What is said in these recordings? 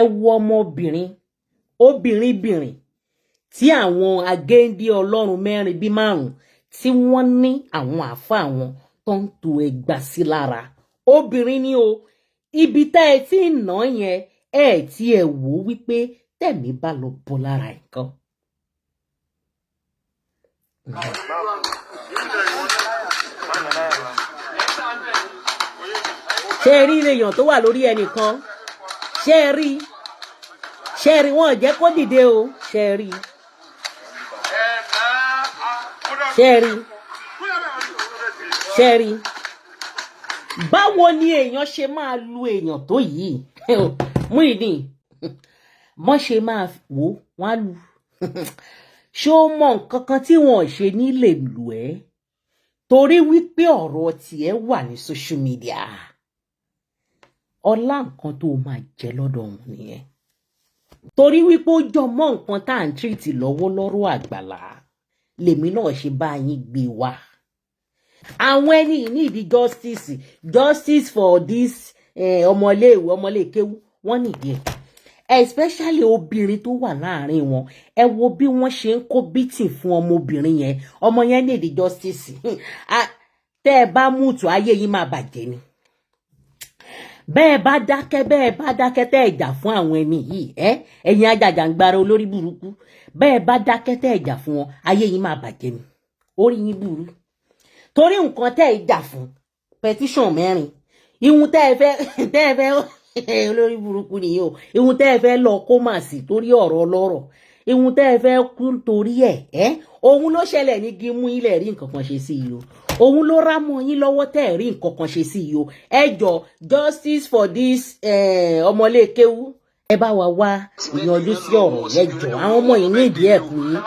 Ẹ wo ọmọbìnrin, obìnrinbìnrin tí àwọn agéńdé ọlọ́run mẹ́rin bíi márùn-ún tí wọ́n ní àwọn àáfàá wọn tó ń to ẹgbà sí lára. Obìnrin ni o. Ibi tá ẹ ti ń nà yẹn, ẹ tí ẹ wò ó wípé tẹ̀mí bá lọ bọ́ lára nǹkan. Ṣé ẹ rí èèyàn tó wà lórí ẹnìkan? Ṣé ẹ rí? Ṣé ẹ rí? Wọn ò jẹ́ kó dìde o. Ṣé ẹ rí? Ṣé ẹ rí? Ṣé ẹ rí? Báwo ni èèyàn ṣe máa lu èèyàn tó yìí? Muyideen, bọ́n ṣe máa wò wọ́n á lu. Ṣé ó mọ nǹkan kan tí wọn ò ṣe ní lè lù ẹ́? Torí wípé ọ̀rọ̀ tiẹ̀ wà ní social media. Ọlá nǹkan tó máa jẹ lọ́dọ̀ òun nìyẹn. Torí wípé ó jọ mọ́ nǹkan tá à ń treat lọ́wọ́ lọ́rọ̀ àgbàlá. Lèmi náà ṣe bá yín gbé wá. Àwọn ẹni yìí need justice, justice for this ọmọléèwé, ọmọléèkéwú, wọ́n nìdí ẹ̀. Especially obìnrin tó wà láàrin wọn. Ẹ wo bí wọ́n ṣe ń kó beating fún ọmọbìnrin yẹn. Ọmọ yẹn need justice. Tẹ́ ẹ bá múùtù, ayé yín máa bàjẹ́ ni. Bẹ́ẹ̀ bá dákẹ́, bẹ́ẹ̀ bá dákẹ́ tẹ́ ẹ jà fún àwọn ẹni yìí, ẹ́ ẹ̀yin ajàjàngbara olórí burúkú, bẹ́ẹ̀ bá dákẹ́ tẹ́ ẹ jà fún wọn, ayé yín máa bàjẹ́ ni. Orí yín burú. Torí nǹkan tẹ́ ẹ jà fún, petition mẹ́rin, ìhun tẹ́ ẹ fẹ́, tẹ́ ẹ fẹ́, olórí burúkú nìyí o. Ìhun tẹ́ ẹ fẹ́ lọ kó mà sí torí ọ̀rọ̀ ọlọ́rọ̀, ìhun tẹ́ ẹ fẹ́ kú torí ẹ̀, ẹ́ òun ló ṣẹlẹ̀ ní gímú ilẹ̀ rí nǹkan kan ṣe sí i o. Òun ló rá mọ́ yín lọ́wọ́ tẹ́ ẹ̀ rí nǹkan kan ṣe sí i o. Ẹ jọ, justice for this ọmọlékéwú. Ẹ bá wa wá ìyanjú sí ọ̀rọ̀ yẹn jọ. Àwọn ọmọ yìí ní ìdí ẹ̀kú yín.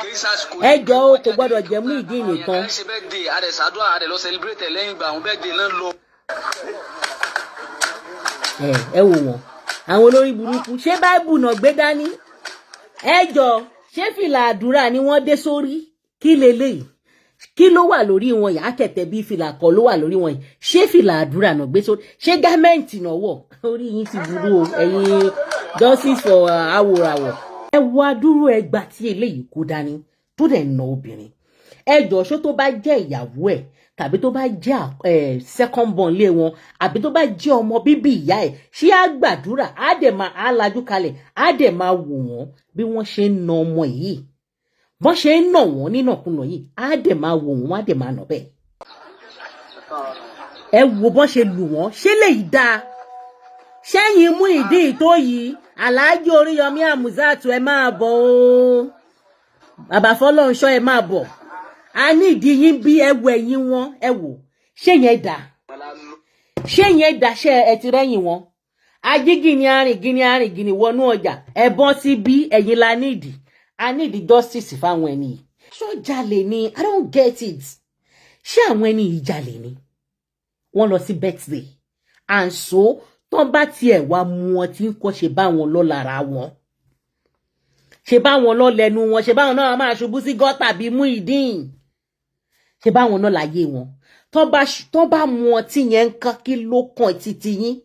Ẹ jọ o, kò gbọ́dọ̀ jẹ́ Muyideen nìkan. Ṣe birthday adẹ̀sádùn adẹ̀ lọ celebrate lẹ́yìn ìgbà àwọn birthday náà lọ. Ẹ wò wọ́n, àwọn olórí burúkú. Ṣé báìbù náà gbé dání? Ẹ jọ, ṣé fìlà àdúrà ni wọ́n dé sórí? Kí leléyìí? Kí ló wà lórí wọn yìí? Àkẹtẹ bí fìlà kọ ló wà lórí wọn yìí. Ṣé fìlà àdúrà náà gbé sórí? Ṣé garment náà wọ̀? Orí yín ti burú o, ẹ̀yin justice for awòràwọ̀. Ẹ wo adúrú ẹgbà tí eléyìí kó dání tó dẹ̀ na obìnrin. Ẹ jọ, ṣó tó bá jẹ́ ìyàwó ẹ̀, tàbí tó bá jẹ́ second born lé wọn, àbí tó bá jẹ́ ọmọ bíbí ìyá ẹ̀, ṣé á gbàdúrà, á dẹ̀ máa á lajú kalẹ̀, á dẹ̀ máa wò wọ́n bí wọ́n ṣe ń na ọmọ yìí, bọ́n ṣe ń nà wọ́n nínàkúnà yìí, á dẹ̀ máa wò wọ́n, á dẹ̀ máa nà bẹ́ẹ̀? Ẹ wo bọ́n ṣe lù wọ́n. Ṣé lèyí dáa? Ṣẹ́yìn Muyideen tó yìí, Alhaji Oríyọmí Hamzat, ẹ máa bọ̀ o. Bàbá Fọlọ́runṣọ́, ẹ máa bọ̀. A ní ìdí yín bí. Ẹ wo ẹ̀yìn wọn, ẹ wò. Ṣé yẹn dà? Ṣé yẹn dà? Ṣé ẹ ti rẹ́yìn wọn? Ajígìní arìngìní arìngìní wọnú ọjà, ẹ bọ́ sí bí. Ẹ̀yin la nídìí. A nídìí justice fáwọn ẹni yìí. Ṣó jalè ni? I don't get it. Ṣé àwọn ẹni yìí jalè ni? Wọ́n lọ sí birthday and so tán bá tiẹ̀ wá mú wọn tí ń kọ́, ṣe bá wọn lọ lára wọn, ṣe bá wọn lọ lẹ́nu wọn, ṣe báwọn náà máa ṣubú sí gọ́tà bíi Muyideen, ṣe báwọn náà láyé wọn. Tán bá mú ọtí yẹn ń kán, kí ló kàn títí yín?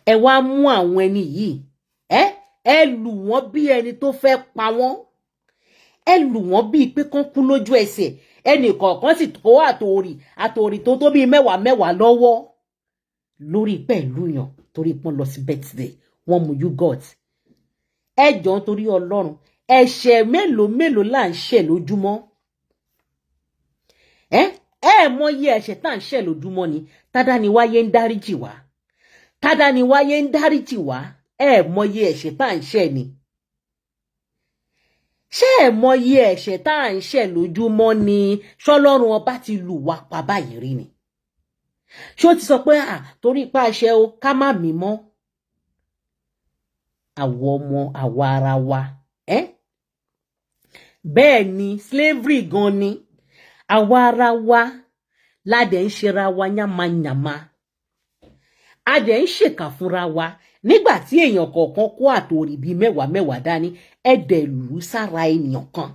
Ẹ wá mú àwọn ẹni yìí, ẹ lù wọ́n bí ẹni tó fẹ́ pa wọ́n. Ẹ lù wọ́n bíi pé kán kú lójú ẹsẹ̀. Ẹnì kọ̀ọ̀kan sì tó àtòrì àtòrì tó tó bíi mẹ́wàá mẹ́wàá lọ́wọ́ lórí pẹ̀lú yàn torí pọ́n lọ sí birthday, wọ́n mu yogurt. Ẹ jọ̀ọ́, nítorí Ọlọ́run, ẹ̀ṣẹ̀ mélòó mélòó là ń ṣẹ̀ lójúmọ́? Ẹ mọyì ẹ̀ṣẹ̀ tá à ń ṣẹ̀ lójúmọ́ ni. Tádá ni wáyé ń dáríjì wá, tádá ni wáyé ń dáríjì wá. Ẹ mọyì ẹ̀ṣẹ̀ tá à ń ṣẹ̀ ni. Ṣé ẹ mọyì ẹ̀ṣẹ̀ tá à ń ṣẹ̀ lójúmọ́ ni? Ṣọlọ́run ọba ti lù wá pa báyìí rí ni? Ṣé ó ti sọ pé à torí ipá àṣẹ o, ká má mí mọ́ àwọ̀ ọmọ àwọ̀ ara wa? Ẹ́ bẹ́ẹ̀ ni, slavery gan ni. Àwa ara wa la dẹ̀ ń ṣera wa yánmayànma, a dẹ̀ ń ṣèkà fúnra wa. Nígbà tí èèyàn kọ̀ọ̀kan kó àtòrì bíi mẹ́wàá mẹ́wàá dání, ẹ dẹ̀ lù ú sára ènìyàn kan,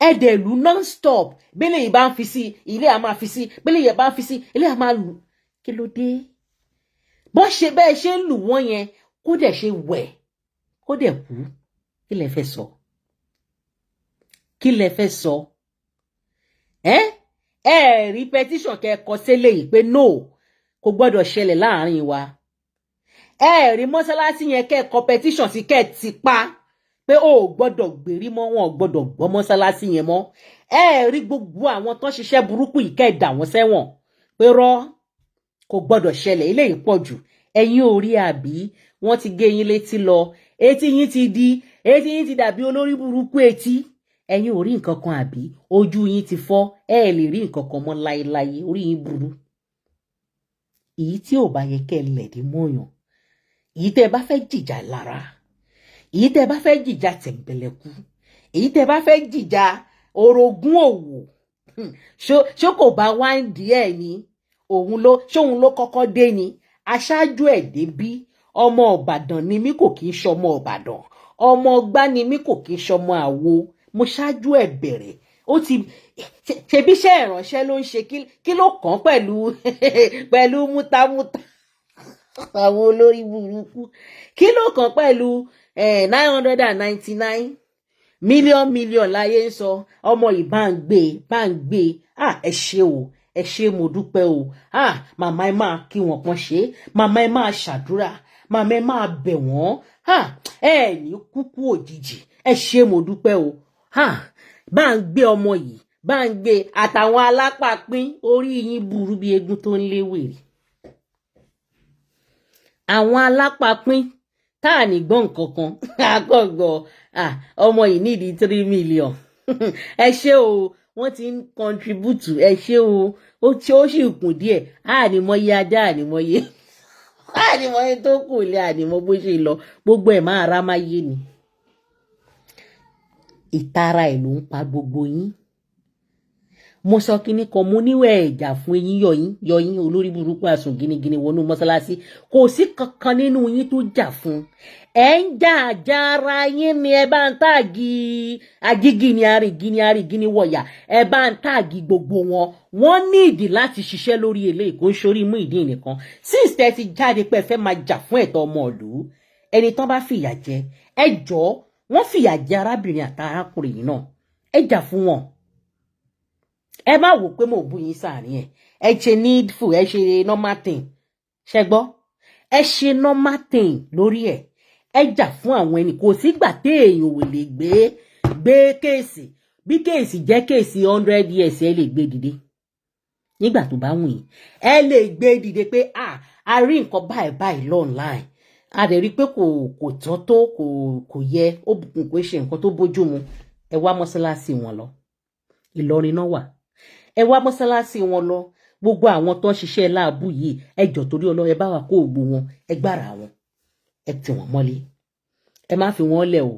ẹ dẹ̀ lù non-stop. Bẹ́lẹ̀ yìí bá ń fi sí ilé, a máa fi sí. Bẹ́lẹ̀ yìí bá ń fi sí ilé, a máa lù. Kí ló dé? Bó ṣe bẹ́ẹ̀ ṣe ń lù wọ́n yẹn. Kó dẹ̀ ṣe wẹ̀, kó dẹ̀ kú. Kí lẹ fẹ́ sọ? Kí lẹ fẹ́ sọ? Ẹ ẹ rí petition kẹ́ kọ sílẹ̀ yìí pé no, kò gbọ́dọ̀ ṣẹlẹ̀ láàrin wa. Ẹ rí mọ́sálásí yẹn, kẹ́ kọ petition sí, kẹ́ ti pa pé ó gbọ́dọ̀ gbèrí mọ́, wọn ò gbọ́dọ̀ gbọ́ mọ́sálásí yẹn mọ́. Ẹ rí gbogbo àwọn tó ń ṣiṣẹ́ burúkú yìí, kẹ́ dà wọ́n sẹ́wọ̀n pé rọ́ kò gbọ́dọ̀ ṣẹlẹ̀. Eléyìí pọ̀ jù. Ẹ̀yin ò rí àbí? Wọ́n ti gé yín létí lọ, etí yín ti di, etí yín ti dàbí olórí burúkú etí. Ẹ̀yin ò rí nǹkan kan àbí? Ojú yín ti fọ́, ẹ lè rí nǹkan kan mọ́ láéláé. Orí yín burú. Èyí tí ò bá yẹ kẹ́ ẹ lẹ̀dí mọ́yàn, èyí tẹ́ ẹ bá fẹ́ jìjà lára, èyí tẹ́ ẹ bá fẹ́ jìjà tẹ̀m̀bẹ̀lẹ̀kú, èyí tẹ́ ẹ bá fẹ́ jìjà orogún òwò, ṣó kò bá wá ń díẹ̀ ni? Òun ló ṣóun ló kọ́kọ́ dé ni aṣáájú ẹ̀ débí. Ọmọ Ìbàdàn ni mí, kò kì í ṣọmọ Ìbàdàn. Ọmọ ọgbá ni mí, kò kì í ṣọmọ àwo. Mo ṣáájú ẹ̀ bẹ̀rẹ̀. Ó ti ṣebí iṣẹ́ ìránṣẹ́ ló ń ṣe. Kí ló kàn pẹ̀lú mútamúta àwọn olórí burúkú? Kí ló kàn pẹ̀lú 999 million million láyé ń sọ? Ọmọ yìí bá ń gbé, bá ń gbé. Ah, ẹ ṣé o, ẹ ṣé, mo dúpẹ́ o. Ah, màmá, ẹ máa kí wọn pọ́n ṣe. Màmá, ẹ máa ṣàdúrà. Màmá, ẹ máa bẹ̀ wọ́n. Ah, ẹ ní kúkú òjijì. Ẹ ṣé, mo dúpẹ́ o. Ah, bá ń gbé ọmọ yìí, bá ń gbé àtàwọn alápàpín. Orí yín burú bí eégún tó ń léwèrè. Àwọn alápàpín tá à ní gbọ́n nǹkan kan àgọ́gọ́. Ọmọ yìí nídìí 3 million. Ẹ ṣé o, wọ́n ti ń contribute. Ẹ ṣé o. Ó tí ó sì kùn díẹ̀. Ànímọye ajá, ànímọye tó kù lé, ànímọ bó ṣe lọ. Gbogbo ẹ̀ máa rá máa yé ni. Ìtara ẹ̀ ló ń pa gbogbo yín. Mo sọ kinní kan, mo níwẹ̀ ẹ̀jà fún eyín yọyín yọyín. Olórí burúkú àsùn gínígíní wọnú mọ́sálásí. Kò sí kankan nínú yín tó jà fún. Ẹ ń jà àjà ara yín ni. Ẹ bá ń tag ajígini, arìngíní, arìngíní wọ̀yà. Ẹ bá ń tag gbogbo wọn. Wọ́n ní ìdí láti ṣiṣẹ́ lórí eléyìí. Kò ń ṣorí Muyideen nìkan. Since tẹ́ ti jáde pé ẹ fẹ́ máa jà fún ẹ̀tọ́ ọmọ ìlú, ẹni tán bá fìyà jẹ, ẹ jọ̀ọ́, wọ́n fìyà jẹ arábìnrin àti arákùnrin yìí náà, ẹ jà fún wọn. Ẹ má wò pé mò ń bú yín sáàrin ẹ. Ẹ ṣe needful, ẹ ṣe normal thing. Ṣẹ gbọ́? Ẹ ṣe normal thing lórí ẹ. Ẹ jà fún àwọn ẹni. Kò sígbà téèyàn ò lè gbé case. Bí case jẹ́ case 100 years, ẹ lè gbé dìde nígbà tó bá wù yín. Ẹ lè gbé dìde pé a rí nǹkan báyìí báyìí online, a dẹ̀ rí i pé kò tọ́ tó, kò yẹ, ó kò ṣe nǹkan tó bójú mu. Ẹ wá mọ́sálásí wọn lọ. Ìlọrin náà wà. Ẹ wá mọ́sálásí wọn lọ. Gbogbo àwọn tó ń ṣiṣẹ́ láàbù yìí, ẹ jọ̀ọ́, torí Ọlọ́run, ẹ bá wa kó ògbó wọn, ẹ gbára wọn, ẹ tì wọ́n mọ́lé. Ẹ má fi wọ́n lẹ̀ o,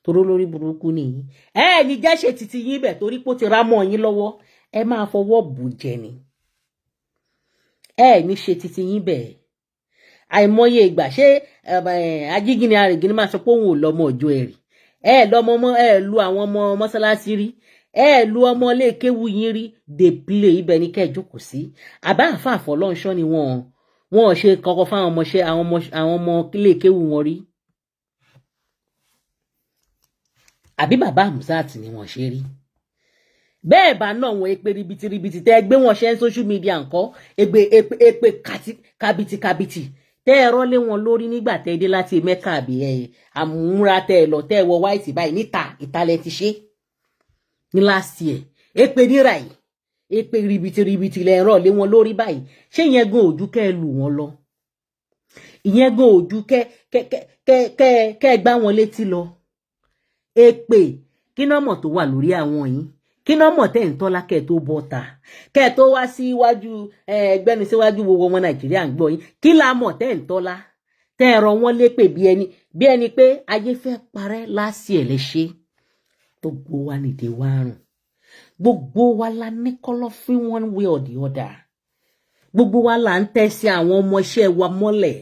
torí olórí burúkú nìyí. Ẹ ní jẹ́ ṣe títí yín bẹ̀ torí pé ó ti rá mọ́ yín lọ́wọ́. Ẹ máa fọwọ́ bù jẹ ni. Ẹ ní ṣe títí yín bẹ̀. Àìmọye ìgbà, ṣé ajígini arìngíní máa sọ pé òun ò lọ́mọ ọjọ́ ẹ̀ rí? Ẹ lọ́mọ mọ́, ẹ lu àwọn ọmọ mọ́sálásí rí, ẹ lu ọmọ ilé kéwu yín rí. Dey play. Ibẹ̀ ní kẹ́ ẹ jókòó sí. Àbá àfààfọ́ lọ́nṣọ́ ni wọ́n wọn ò ṣe kankan fáwọn ọmọọṣẹ́, àwọn ọmọ ilé kéwu wọn rí. Àbí bàbá Hamzat ni wọ́n ṣe rí bẹ́ẹ̀ bá náà. Wọn èpè ribiti ribiti tẹ́ ẹ gbé wọn ṣe ń social media ńkọ́? Èpè, èpè, èpè kàbìtì kàbìtì tẹ́ ẹ rọ́lé wọn lórí nígbà tẹ́ ẹ dé láti Mẹ́kà, àbí ẹ àmúra tẹ́ ẹ lọ, tẹ́ ẹ wọ white báyìí níta ìtàlẹ̀ ti ṣe ní last year. Èpè níra yìí, èpè ribiti ribiti lẹ rọ́ lé wọn lórí báyìí. Ṣé ìyẹn gan ojú kẹ́ ẹ lù wọn lọ? Ìyẹn gan ojú kẹ́ ẹ gbá wọn létí lọ? Èpè kí náà mọ̀ tó wà lórí àwọn yìí? Kí náà mọ̀ tẹ́ ń tọ́lá kẹ́ ẹ tó bọ́ ta, kẹ́ ẹ tó wá síwájú ẹgbẹ́ni síwájú gbogbo ọmọ Nàìjíríà ń gbọ́ yín? Kí la mọ̀ tẹ́ ń tọ́lá tẹ́ ẹ rọ wọ́n lépè bí ẹni pé ayé fẹ́ parẹ́ lásì ẹ̀ lè ṣe? Gbogbo wa nìdí wa rùn. Gbogbo wa la ní kọ́lọ́fín one way or the other. Gbogbo wa là ń tẹ́ sí àwọn ọmọọṣẹ́ wa mọ́lẹ̀.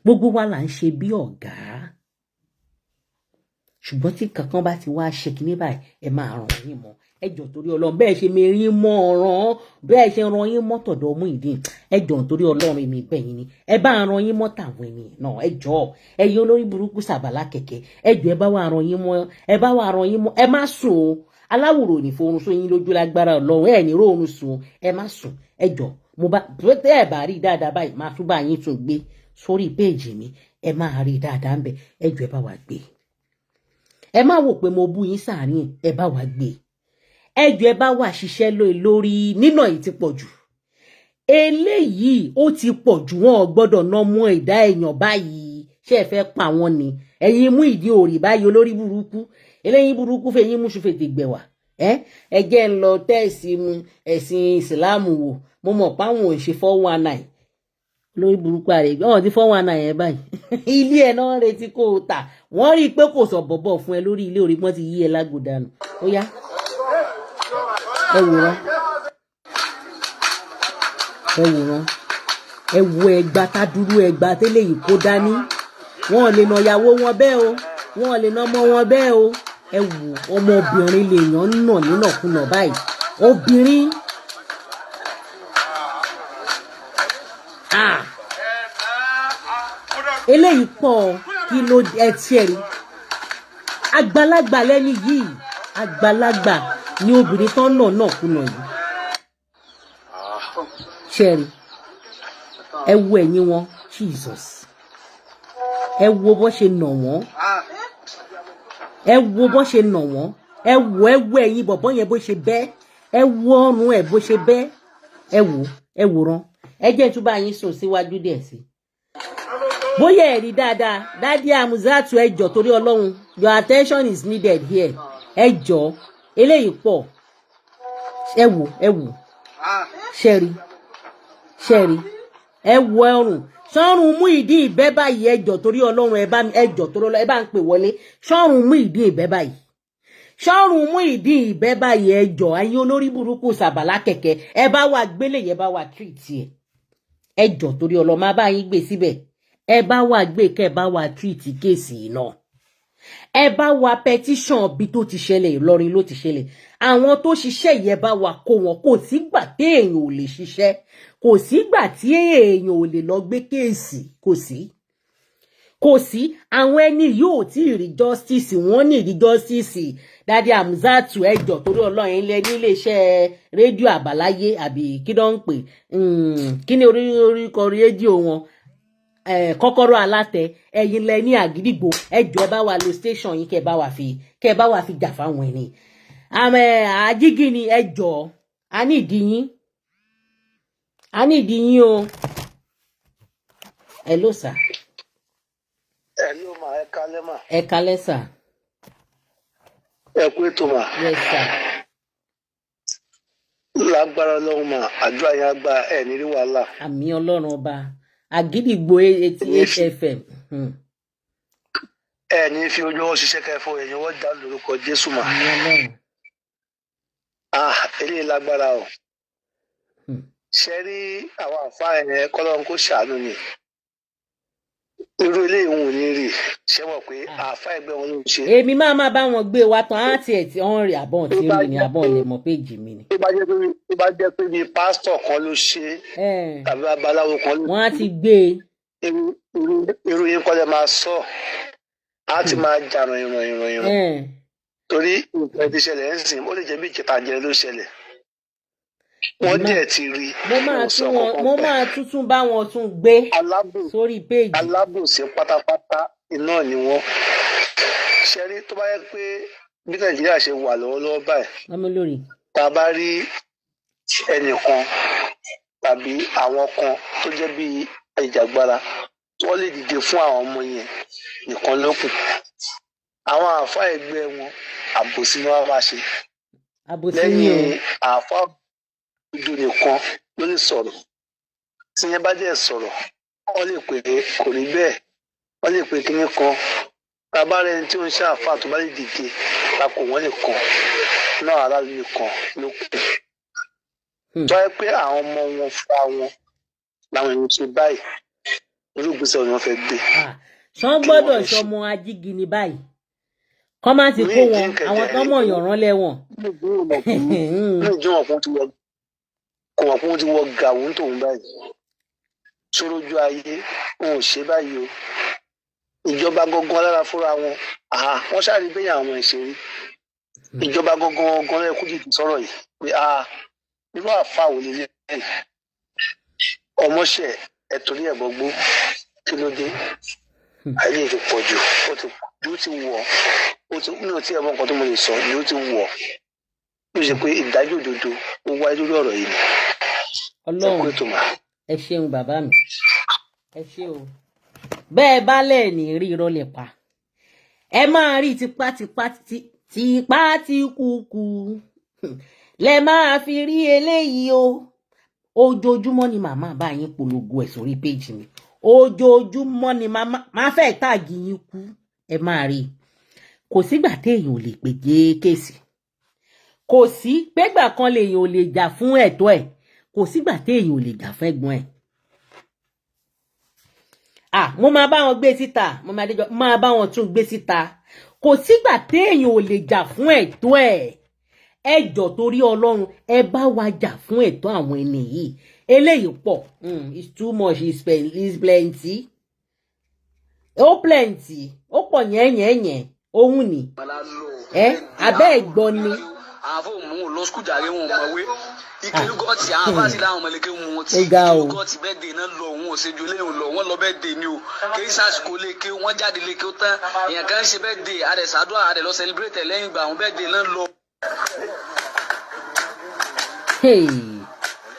Gbogbo wa là ń ṣe bí ọ̀gá. Ṣùgbọ́n tí kankan bá ti wá ṣe kíní báyìí, ẹ máa ràn yín mọ́. Ẹ jọ̀ọ́ torí Ọlọ́run, bẹ́ẹ̀ ṣe mẹ́rin mọ́ ọ̀ràn, bẹ́ẹ̀ ṣe ran yín mọ́ tọ̀dọ̀ Muyideen, ẹ jọ̀ọ́ torí Ọlọ́run, èmi bẹ̀ yín ni, ẹ bá ran yín mọ́ tàwọn ènìyàn náà. Ẹ jọ̀ọ́, ẹ̀yin olórí burúkú sàbàlá kẹ̀kẹ́, ẹ jọ̀ọ́, ẹ bá wa ran yín mọ́, ẹ bá wa ran yín mọ́. Ẹ má sùn o. Aláwòrò ní forun sún yín lójú lágbára Ọlọ́run. Ẹ ní róorun sùn, ẹ má sùn. Ẹ jọ̀ọ́, mo bá tẹ́ ẹ bá rí dáadáa báyìí, máa tún bá yín tún gbé sórí péèjì mi, ẹ máa rí dáadáa ń bẹ. Ẹ jọ̀ọ́, ẹ bá wa gbé. Ẹ má wò pé mo bú yín sáàrin, ẹ bá wa gbé. Ẹ jọ̀ọ́, ẹ bá wa ṣiṣẹ́ lórí nínà yìí ti pọ̀ jù. Eléyìí ó ti pọ̀ jù. Wọn ò gbọ́dọ̀ ná mọ́ ẹ̀dá èèyàn báyìí. Ṣé ẹ fẹ́ pa wọ́n ni? Ẹ̀yin mú ìdí òrì báyìí, olórí burúkú eléyìí burúkú fẹ̀yìn mú ṣùfètè gbẹ̀wà. Ẹ jẹ́ ń lọ tẹ́ẹ̀sì mu ẹ̀sìn ìsìláàmù wò. Mo mọ̀ páwọn ò ṣe 419 lórí burúkú ààrẹ ọ̀hún ti 419 yẹn báyìí. Ilé ẹ̀ náà ń retí kó o tà. Wọ́n rí i pé kò sọ bọ̀bọ̀ fún ẹ lórí ilé orí, wọ́n ti yí ẹ lágbòdànù. Ó yá, ẹ wòran, ẹ wòran, ẹ wo ẹgba tádúró, ẹgba tẹ́lẹ̀ yìí kó dání. Wọn ò lè nà ìyàwó wọn bẹ́ẹ̀ o, wọn ò lè nà ọmọ wọn bẹ́ẹ̀ o. Ẹ wò, ọmọbìnrin lèèyàn ń nà nínàkúnà báyìí, obìnrin. Ah, eléyìí pọ̀. Kí ló ẹ tiẹ̀ rí? Àgbàlagbà lẹ́ni yìí, àgbàlagbà ni obìnrin tán nà náà kùnà yìí. Ṣẹ́ẹ̀rí, ẹ wo ẹ̀yìn wọn. Jesus, ẹ wo bó ṣe nà wọ́n, ẹ wo bó ṣe nà wọ́n. Ẹ wo, ẹ wo ẹ̀yìn bọ̀bọ́ yẹn bó ṣe bẹ́, ẹ wo ọrùn ẹ̀ bó ṣe bẹ́. Ẹ wò, ẹ wòran. Ẹ jẹ́ ìtúbà yín sùn síwájú díẹ̀ sí bóyá ẹ rí dáadáa. Daddy Amuzatu, ẹ jọ̀ọ́ torí Ọlọ́run, your attention is needed here. Ẹ jọ̀ọ́, eléyìí pọ̀. Ẹ wò, ẹ wò, ṣẹ́rí, ṣẹ́rí, ẹ wo ọrùn sọ́run mú ìdí ìbẹ́ báyìí. Ẹ jọ̀ọ́ torí Ọlọ́run, ẹ bá ẹ jọ̀ọ́ torí Ọlọ́run, ẹ bá ń pè wọlé. Sọ́run mú ìdí ìbẹ́ báyìí, sọ́run mú ìdí ìbẹ́ báyìí. Ẹ jọ̀ọ́, ayé olórí burúkú sàbàlá kẹ̀kẹ́, ẹ bá wa gbélé yẹ, bá wa treat ẹ. Ẹ jọ̀ọ́ torí Ọlọ́run, má bá yín gbé síbẹ̀. Ẹ bá wa gbé, kẹ́ ẹ bá wa treat case náà. Ẹ bá wa petition bí tó ti ṣẹlẹ̀. Ìlọrin ló ti ṣẹlẹ̀. Àwọn tó ṣiṣẹ́ yẹ, bá wa kó wọn. Kò sígbà tí èèyàn ò lè ṣiṣẹ́, kò sígbà tí èèyàn ò lè lọ gbé case. Kò sí, kò sí. Àwọn ẹni yóò tí ì rí justice, wọ́n ní rí justice. Daddy Amuzatu, ẹ jọ̀ọ́ torí Ọlọ́run, ilẹ̀ níléeṣẹ́ rédíò àbáláyé àbí kí ló ń pè, kí ni orúkọ rédíò wọn, kọ́kọ́rọ́ alátẹ, ẹ̀yin lẹ ní àgídìgbò. Ẹ jọ̀ọ́, ẹ bá wa lo station yín, kẹ́ ẹ bá wa fi jà fáwọn ẹni àmọ́ àjígì ni. Ẹ jọ̀ọ́, a ní ìdí yín, a ní ìdí yín o. Hello sir. Hello ma, ẹ kálẹ́ mà. Ẹ kálẹ́ sir. Ẹ kú ètò mà. Yes sir. Lágbára Ọlọ́run mà, àdúrà yẹn á gbà, ẹ ní rí wàhálà. Àmín Ọlọ́run ọba. Àgídìgbò 88 FM. Ẹ ní fi ojú wọn ṣiṣẹ́ kẹfọ èèyàn wọ́n dá lórúkọ Jésù mà. Àmín Ọlọ́run. Ah, eléyìí lágbára o. Ṣe rí àwọn àfáà yẹn, kọ́lọ́run kó ṣàánú ni. Irú eléyìí wọn ò ní rí. Ṣé mọ̀ pé àáfàá ẹgbẹ́ wọn ló ń ṣe. Èmi máa máa bá wọn gbé wa tán á tiẹ̀ tí wọ́n rí àbọ̀n tí rí ni àbọ̀n lè mọ péjì mi ni. Tó bá jẹ́ pé bíi pásítọ̀ kan ló ṣe tàbí babaláwo kan ló Wọ́n á ti gbé e. Irú yín kọ́ lẹ máa sọ, á ti máa jà ràn ìràn ìràn ìràn, torí nǹkan ti ṣẹlẹ̀ ń sìn, ó lè jẹ́ bí ìjẹta jẹ ló ṣẹlẹ̀, wọ́n dẹ̀ ti rí. Mo máa tún wọn, mo máa tuntun bá wọn tún gbé sórí péjì. Alábòsí pátápátá iná ni wọ́n ṣe rí. Tó bá yẹ pé bí Nàìjíríà ṣe wà lọ́wọ́lọ́wọ́ báyìí, ọmọ lórí, tá a bá rí ẹnìkan tàbí àwọn kan tó jẹ́ bí ìjàgbara tí wọ́n lè dìde fún àwọn ọmọ yẹn nìkan lókun, àwọn àáfàá ẹgbẹ́ wọn, àbòsí ni wọ́n máa ṣe. Àbòsí ni o. Lẹ́yìn àáfàá ojú nìkan ló lè sọ̀rọ̀. Tí yẹn bá dẹ̀ sọ̀rọ̀, wọ́n lè pè é kò rí bẹ́ẹ̀, wọ́n lè pè kíní kan. Bàbá rẹ tí ó ń ṣe àáfàá tó bá lè dìde takò wọ́n nìkan náà, aráàlú nìkan ló kù. Tó yẹ pé àwọn ọmọ wọn fúnra wọn làwọn èèyàn ṣe báyìí, irú ìgbésẹ̀ wo ni wọ́n fẹ́ gbé? Ṣán gbọ́dọ̀ ṣọmọ ajígini báyìí. Kọ́ má ti kó wọn Muyideen àwọn tó kẹ̀dẹ̀ mọ̀ yàn rán lẹ́wọ̀n. Muyideen wọn kún ti wọ, kò mọ̀ pé wọ́n ti wọ gàwó ń tòun báyìí sórójú ayé. Wọn ò ṣe báyìí o. Ìjọba gangan lára fúnra wọn, àhà, wọ́n ṣáà bẹ́yìn àwọn ìṣeré. Ìjọba gangan gangan lẹ́yìn kú dìde sọ̀rọ̀ yìí pé a irú àfa wò lélẹ̀ ọmọọṣẹ́ ẹ̀ torí ẹ̀ gbọ́gbó, kí ló dé? Ayé ti pọ̀ jù, ó ti ju ti wọ̀, ó ti mi ò tí ẹ̀ mọ nǹkan tó mo lè sọ ju ó ti wọ̀. Ó ṣe pé ìdájọ́ òdodo ó wáyé lórí ọ̀rọ̀ yìí ni. Ẹ kú Ọlọ́run. Ètò mà. Ẹ ṣeun bàbá mi, ẹ ṣe o. Bẹ́ẹ̀ bá lẹ́ẹ̀ní rí irọ́ lè pa, ẹ máa rí tipátipá tipá tí kúkú lẹ máa fi rí eléyìí o. Ojoojúmọ́ ni màmá bá yín polongo ẹ̀ sórí péjì mi. Ojoojúmọ́ ni màmá máa fẹ́ tag yín kú. Ẹ máa rí i. Kò sígbà téèyàn ò lè pè jẹ́ case, kò sí pégbà kan lèèyàn ò lè jà fún ẹ̀tọ́ ẹ̀, kò sígbà téèyàn ò lè jà fún ẹ̀gbọ́n ẹ̀. Ah, mo máa bá wọn gbé síta, mo máa déjọ máa bá wọn tún gbé síta. Kò sígbà téèyàn ò lè jà fún ẹ̀tọ́ ẹ̀. Ẹ jọ̀ọ́, torí Ọlọ́run, ẹ bá wa jà fún ẹ̀tọ́ àwọn ẹni yìí. Eléyìí pọ̀. It's too much, it's plenty, ó plenty, ó pọ̀ yẹ́nyẹ́nyẹ́. Òun ni ẹ abẹ́ ẹ̀gbọ́n ni. Àwọn fóònù mú lọ school jàre, wọn ò mọ̀wé ìkẹlúgọ́ọ̀tì. Àwọn fásitì làwọn mọ̀lẹ́kẹ́ wọn ti Ó ga o. ìkẹlúgọ́ọ̀tì bẹ́ẹ̀ dé náà lọ, òun ò ṣe ju eléyìí lọ. Wọ́n lọ bẹ́ẹ̀ dé ni o, kì í sàsìkò léke. Wọ́n jáde léke ó tán. Èèyàn kan ṣe bẹ́ẹ̀ dé adẹ̀sádùn adẹ̀ lọ celebrate ẹ̀ lẹ́yìn ìgbà àwọn bẹ́ẹ̀ dé náà lọ. Hey,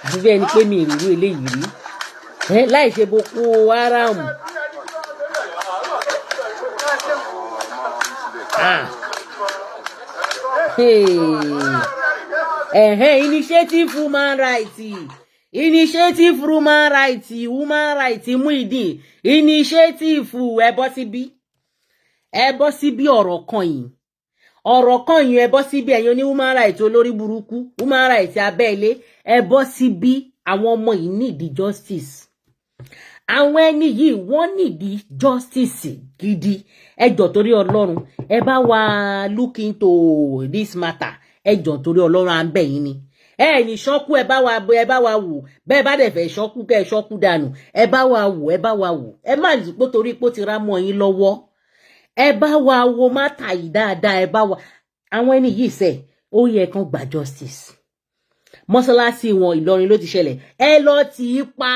àfi bí ẹni pé mi ìrírú eléyìí rí ẹ láì ṣe Boko Haram. Ah. Hey. Ẹ̀hẹ́n, initiative human rights, initiative human rights, human rights Muyideen initiative. Ẹ bọ́ síbí, ẹ bọ́ síbí. Ọ̀rọ̀ kan yìí, ọ̀rọ̀ kan yìí, ẹ bọ́ síbí. Ẹ̀yin oní human rights olórí burúkú, human rights abẹ́lé, ẹ bọ́ síbí. Àwọn ọmọ yìí need justice. Àwọn ẹni yìí, wọ́n need justice gidi. Ẹ jọ̀ọ́, torí Ọlọ́run, ẹ bá wa look into this matter. Ẹ jọ̀ọ́, torí Ọlọ́run, à ń bẹ̀ yín ni. Ẹ ní ṣọ́kú, ẹ bá wa, ẹ bá wa wò. Bẹ́ẹ̀ bá dẹ̀ fẹ́ ṣọ́kú, kẹ́ ẹ ṣọ́kú dànù. Ẹ bá wa wò, ẹ bá wa wò. Ẹ má ní pé torí pé ó ti rá mọ́ yín lọ́wọ́. Ẹ bá wa wo matter yìí dáadáa. Ẹ bá wa, àwọn ẹni yìí sẹ, ó yẹ kán gba justice. Mọ́sálásí wọn, Ìlọrin ló ti ṣẹlẹ̀. Ẹ lọ tì í pa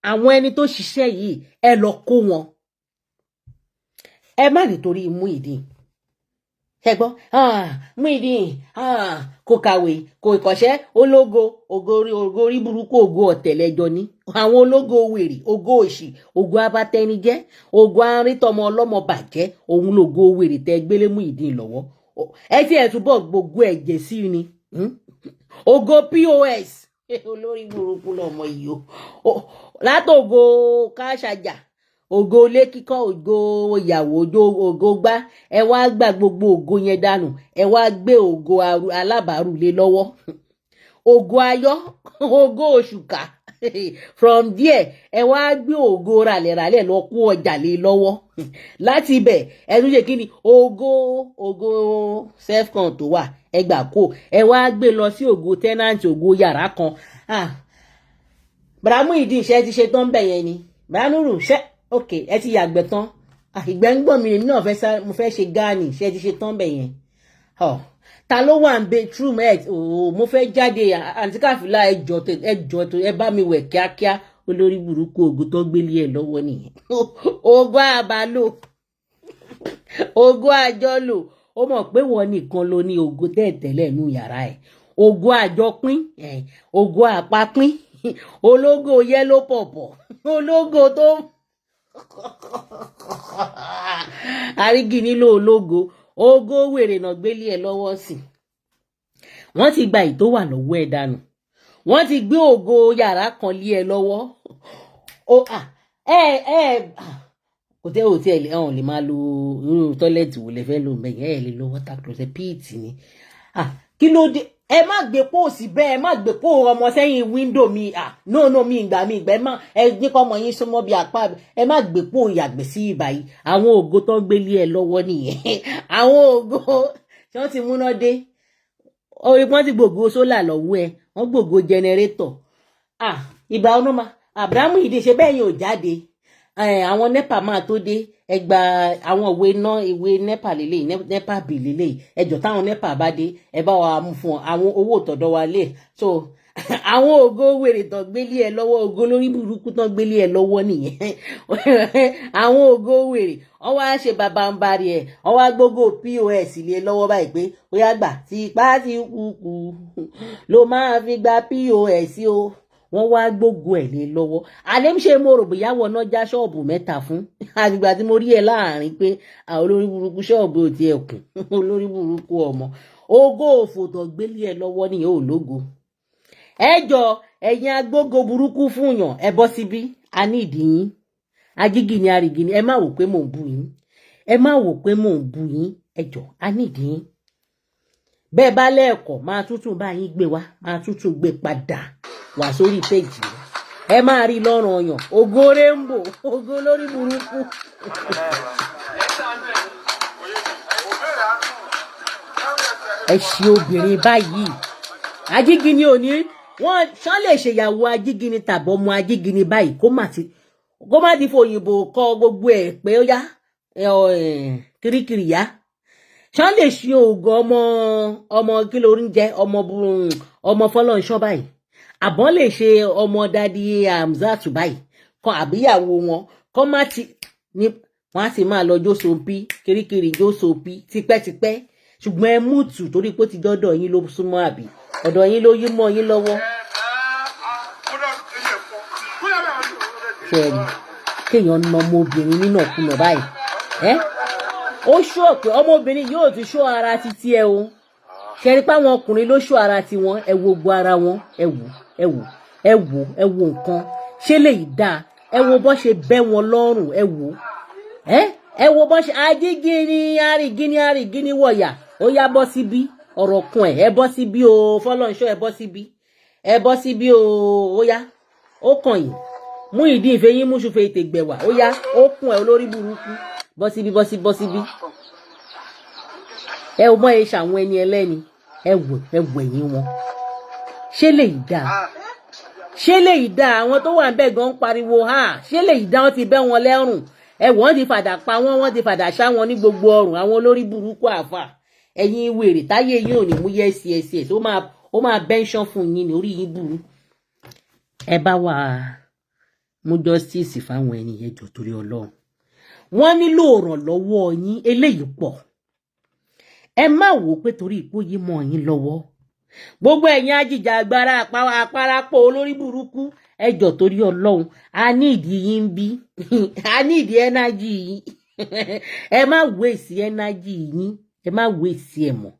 àwọn ẹni tó ṣiṣẹ́ yìí, ẹ lọ kó wọn. Ẹ má nítorí Muyideen, ẹ gbọ́, Muyideen kò kàwé, kò kọ́ṣẹ́, ológo, ògo orí burúkú, ògo ọ̀tẹ̀lẹ́jọ ní àwọn ológo wèrè, ògo òṣì, ògo abatẹnijẹ́, ògo arítọmọ ọlọ́mọ bàjẹ́. Òun lògo wèrè tẹ gbélé Muyideen lọ́wọ́. Ẹ tí ẹ túbọ̀ gbogbo ẹ̀jẹ̀ sí ni ògo POS. Olórí burúkú lọmọ yìí o. Látògo káṣájà, ògo ilé kíkọ́, ògo ìyàwó, ògo gbá, ẹ wá gba gbogbo ògo yẹn dànù. Ẹ wá gbé ògo alábàárù lé lọ́wọ́, ògo ayọ̀, ògo òṣùkà. From there, ẹ wá gbé ògo ràlẹ̀ràlẹ̀ lọ kó ọjà lé lọ́wọ́. Láti ibẹ̀, ẹ tún ṣe kí ni? Ògo self-con tó wà, ẹ gbà kó, ẹ wá gbé lọ sí ògo tenant, ògo yàrá kan. Ah, Bùràmù ìdí iṣẹ́ ti ṣe tán bẹ̀ yẹn ni. Bùránúrù ṣe ok, ẹ ti yàgbẹ́ tán. Ìgbẹ́ ń gbọ̀n mi, èmi náà fẹ́ sá, mo fẹ́ ṣe gáàní. Ṣe ti ṣe tán bẹ̀ yẹn? Ta ló wà ń bedroom ẹ? Ooo, mo fẹ́ jáde. Àǹtí Káfílà, ẹ jọ̀ọ́, ẹ jọ̀ọ́, ẹ bá mi wẹ̀ kíákíá. Olórí burúkú, ògùn tó gbélé ẹ lọ́wọ́ nìyẹn. Ogún àbálò, ogún àjọlò. Ó mọ̀ pé wọ́n nìkan ló ní ogún tẹ́ẹ̀tẹ́lẹ̀ nù yàrá ẹ̀, ogún àjọpín, ogún àpapín, ológo yellow pọ̀pọ̀, ológo tó àrígì nílò ológo, ògo wèrè náà gbélé ẹ lọ́wọ́ sí. Wọ́n ti gba èyí tó wà lọ́wọ́ ẹ dànù, wọ́n ti gbé ògo yàrá kan lé ẹ lọ́wọ́. Ó ẹ ẹ kò tẹ́ ò tí ẹ ọ̀hún lè máa lo irú toilet wo lè fẹ́ lò mẹ́yìn. Ẹ lè lo water closet, pit ni. Kí ló dé? Ẹ má gbé póòsì bẹ́ẹ̀, ẹ má gbé pò ọmọ sẹ́yìn window mi. Ah, no, no, mi ìgbà mi ìgbà, ẹ má ẹ ní kọ́ ọmọ yín súnmọ́ bí apá, ẹ má gbé pò ìyàgbẹ́ sí ibà yìí. Àwọn ògo tó ń gbélé ẹ lọ́wọ́ nìyẹn. Àwọn ògo tí wọ́n ti múná dé orí, wọ́n ti gbògo solar lọ́wọ́ ẹ, wọ́n gbògo generator. Ah, ìgbà ọ̀nà ma Abrahamu yìí dé ṣe bẹ́ẹ̀ yẹn ò jáde. Àwọn NEPA máa tó dé. Ẹ gba àwọn ìwé iná, ìwé NEPA lélẹ́yìí, NEPA bill lélẹ́yìí. Ẹjọ́, táwọn NEPA bá dé, ẹ bá wa mú fún ọ àwọn owó tọ̀dọ̀ wa lé. So àwọn ògo wèrè tán gbélé ẹ lọ́wọ́, ògo lórí burúkú tán gbélé ẹ lọ́wọ́ nìyẹn. Àwọn ògo wèrè wọ́n wá ṣe bàbá ń bari ẹ̀, wọ́n wá gbógo POS lé lọ́wọ́ báyìí pé ó yá gbà, tipá tí kúkú ló máa fi gba POS o. Wọ́n wá gbógo ẹ̀ lé lọ́wọ́. Àlẹ́ ń ṣe mo rò bóyá wọ́n náà já ṣọ́ọ̀bù mẹ́ta fún, àgbà tí mo rí ẹ láàrin pé àwọn olórí burúkú, ṣọ́ọ̀bù ò tiẹ̀ kùn, olórí burúkú ọmọ. Ògo òfò tó gbélé ẹ lọ́wọ́ nìyẹn, ò lógo. Ẹ jọ, ẹ̀yin agbógo burúkú fún yàn, ẹ bọ́ síbí, a ní ìdí yín. Ajígìní arìgìní, ẹ má wò pé mò ń bú yín, ẹ má wò pé mò ń bú yín. Ẹ jọ, a ní ìdí yín. Bẹ́ẹ̀ bá lẹ́ẹ̀kọ́ máa tútù bá yín gbé wá, máa tútù gbé padà wá sórí péjì rẹ. Ẹ máa rí lọ́rùn ọyàn. Ògo rainbow, ògo lórí burúkú. Ẹ ṣe obìnrin báyìí, ajígini ò ní wọ́n ṣán lè ṣèyàwó ajígini tàbí ọmọ ajígini báyìí, kó má ti fòyìnbó kọ gbogbo ẹ̀ pé ó yá kirikiri yá. Ṣán lè ṣe oògùn ọmọ ọmọ kí ló ń jẹ, ọmọ ọmọ fọlọ́nṣọ́ báyìí, àbọ̀n lè ṣe ọmọ Daddy Hamzat báyìí kan, àbíyàwó wọn kọ́ má ti ní wọ́n á sì máa lọ jó sopi kirikiri, jó sopi tipẹ́tipẹ́. Ṣùgbọ́n ẹ mú tù torí pé ó ti dọ́dọ̀ yín, ló súnmọ́, àbí ọ̀dọ̀ yín ló yí mọ́ yín lọ́wọ́. Ṣẹ́ẹ̀rì kéèyàn na ọmọbìnrin nínàkúnà báyìí, ẹ́ ó ṣó pé ọmọbìnrin yóò ti ṣó ara títí ẹ o. Ṣẹ́rí pé àwọn ọkùnrin ló ṣó ara tiwọn. Ẹ wo gbogbo ara wọn, ẹ wò, ẹ wò, ẹ wò, ẹ wo nǹkan. Ṣé lè dáa? Ẹ wo bọ́n ṣe bẹ́ wọn lọ́rùn, ẹ wò, ẹ ẹ wo bọ́n ṣe ajígini arìgini arìgini wọ̀yà. Ó yá, bọ́ síbí, ọ̀rọ̀ kun ẹ̀, ẹ bọ́ síbí o. Fọlọ́nṣọ́, ẹ bọ́ síbí, ẹ bọ́ síbí o. Ó yá, ó kàn yín mú ìdí ìfẹ́ yín mú ṣùfẹ́ ètè gbẹ̀wà. Ó yá, ó kún ẹ, olórí burúkú, bọ́ síbí, bọ́ síbí, bọ́ síbí. Ẹ ò mọ ẹ ṣàwọn ẹni ẹlẹ́ni. Ẹ wò, ẹ wò ẹ̀yìn wọn. Ṣé lè dáa? Ṣé lè dáa? Àwọn tó wà níbẹ̀ gan ń pariwo ha. Ṣé lè dáa? Wọ́n ti bẹ́ wọn lẹ́rùn. Ẹ wọ́n ti fàdà pa wọ́n, wọ́n ti fàdà ṣá wọn ní gbogbo ọrùn. Àwọn olórí burúkú àfà, ẹ̀yin wèrè táyé yín ò ní mú. Yes, yes, yes, ó máa bẹ́ńṣán fún yín ní orí yín burú. Ẹ bá wà mú justice fáwọn ẹni yẹn jọ, torí Ọlọ́run. Wọ́n nílò ìrànlọ́wọ́ yín. Eléyìí pọ̀. Ẹ má wò ó pé torí ipò yìí mọ́ yín lọ́wọ́. Gbogbo ẹ̀yin ajìjà agbára àparapọ̀ olórí burúkú, ẹ jọ, torí Ọlọ́run, a ní ìdí yín ń bí, a ní ìdí energy yín. Ẹ má waste energy yín, ẹ má waste ẹ mọ́,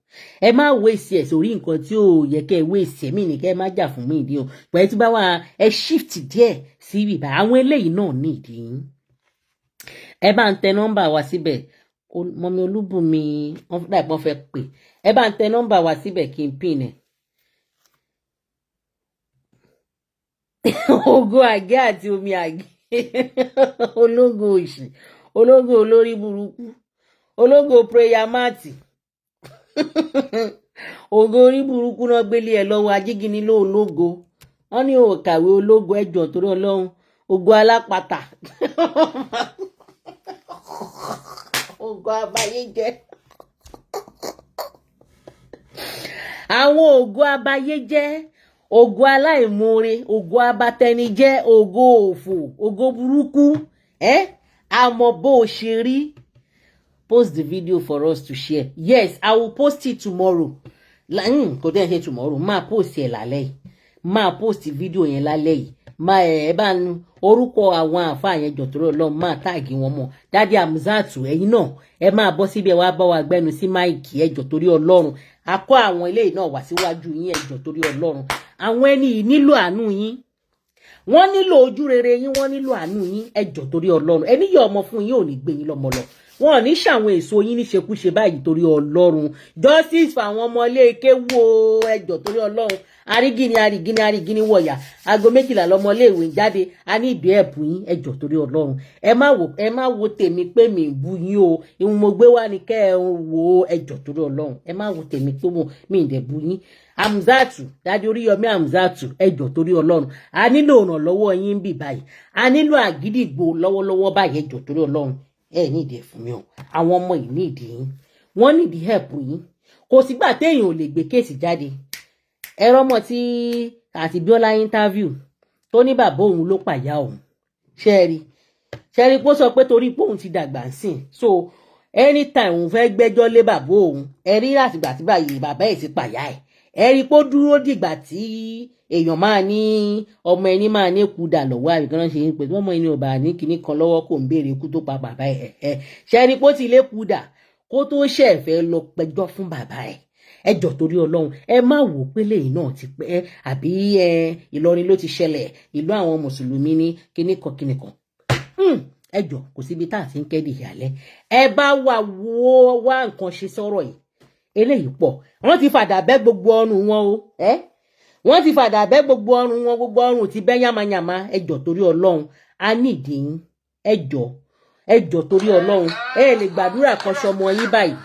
ẹ má waste ẹ sórí nǹkan tí ò yẹ kẹ́ ẹ waste. Ẹ mí ní kẹ́ ẹ má jà fún mi ìdí o pẹ̀lú tí bá wà, ẹ shift díẹ̀ sí ibà. Àwọn eléyìí náà ní ìdí yín. Ẹ bá ń tẹ nọ́mbà wa síbẹ̀. Mummy Olúbùnmi, wọ́n dà pọ́n fẹ́ pè. Ẹ bá ń tẹ nọ́mbà wa síbẹ̀ kí n pin ẹ̀. Ògo àgé àti omi àgé, ológo òṣì, ológo olórí burúkú, ológo prayer mat, ògo orí burúkú náà gbélé ẹ lọ́wọ́. Ajígini ló ológo, wọ́n ní ò kàwé, ológo. Ẹjọ́, torí Ọlọ́run, ògo alápatà, ògo abayéjẹ, àwọn ògo abayéjẹ, ògo aláìmoore, ògo abatẹnijẹ́, ògo òfò, ògo burúkú. Ẹ àmọ́ bó o ṣe rí. Post the video for us to share. Yes, I will post it tomorrow. Kò tẹ́ ẹ ṣe tomorrow, máa post ẹ̀ lálẹ́ yìí, máa post video yẹn lálẹ́ yìí. Máa ẹ bá ń orúkọ àwọn àáfàá yẹn jọ̀tọ̀rọ̀ Ọlọ́run, máa tag wọn mọ́. Daddy Hamzat, ẹ̀yin náà ẹ máa bọ́ síbi, ẹ wá bá wa gbẹnu sí mic. Ẹ jọ̀ọ́, torí Ọlọ́run, a kó àwọn eléyìí náà wá síwájú yín. Ẹ jọ̀ọ́, torí Ọlọ́run, àwọn ẹni yìí nílò àánú yín, wọ́n nílò ojú rere yín, wọ́n nílò àánú yín. Ẹ jọ̀ọ́, torí Ọlọ́run, ẹni yọ ọmọ fún yín ò ní gbé yín lọ́mọ lọ. Wọn ò ní ṣàwọn èso yín níṣekúṣe báyìí. Torí Ọlọ́run, justice fáwọn ọmọ ilé kéwú o. Ẹjọ́, torí Ọlọ́run, arígíní arígíní arígíní wọ̀yà. Aago 12 lọmọléèwé ń jáde. A ní ìdí ẹ̀bù yín. Ẹjọ́, torí Ọlọ́run, ẹ má wo tèmi pé mi ń bú yín o. Ìhun mo gbé wá ní kẹ́ ẹ wò ó. Ẹjọ́, torí Ọlọ́run, ẹ má wo tèmi pé mo mi ì dẹ̀ bú yín. Hamzatu, Daddy Oríyọmí Hamzatu, ẹjọ́, torí Ọlọ́run, a nílò ìrànlọ́wọ́ yín bì báyìí. A nílò àgídìgbò lọ́wọ́lọ́wọ́ báyìí. Ẹjọ́, torí Ọlọ́run, ẹ ní ìdí ẹ̀ fún mi o. Àwọn ọmọ yìí ní ìdí yín, wọ́n ní ìdí help yín. Kò sígbà téèyàn ò lè gbé case jáde. Ẹ̀rọ ọmọ tí àti Bíọ́lá interview tó ní bàbá òun ló pàyà òun, ṣẹ́ẹ̀rí ṣẹ́ẹ̀rí pé ó sọ pé torí pé òun ti dàgbà ń sìn, so anytime òun fẹ́ gbẹ́jọ́ lé bàbá òun, ẹ rí látìgbà tí báyìí bàbá ẹ̀ ti pàyà ẹ̀. Ẹ rí pé ó dúró dìgbà tí èèyàn máa ní ọmọ ẹni máa ní kú dà lọ́wọ́, àbí kí wọ́n ṣe ń pè ọmọ ẹni ò bá ní kinní kan lọ́wọ́, kò ń béèrè ikú tó pa bàbá ẹ̀. Ẹ̀ ṣe rí pé ó ti lé kú dà kó tó ṣẹ̀ fẹ́ lọ pẹjọ́ fún bàbá ẹ̀. Ẹ jọ̀ọ́, torí Ọlọ́run, ẹ má wò pé lẹ́yìn náà ti pẹ́, àbí ẹ Ìlọrin ló ti ṣẹlẹ̀, ìlú àwọn mùsùlùmí ní kinní kan kinní kan. Ẹ jọ̀ọ́, kò síbi tá à ti ń kẹ́dì ìyàlẹ́. Ẹ bá wà wó wá nǹkan ṣe sọ̀rọ̀ yìí. Eléyìí pọ̀. Wọ́n ti fàdà bẹ́ gbogbo ọrùn wọn o. Ẹ wọ́n ti fàdà bẹ́ gbogbo ọrùn wọn, gbogbo ọrùn ti bẹ́ yàmàyàmà. Ẹ jọ̀ọ́, torí Ọlọ́run, a nídìí yín. Ẹ jọ̀ọ́, ẹ jọ̀ọ́, torí Ọlọ́run, ẹ lè gbàdúrà kan sọmọ yín báyìí.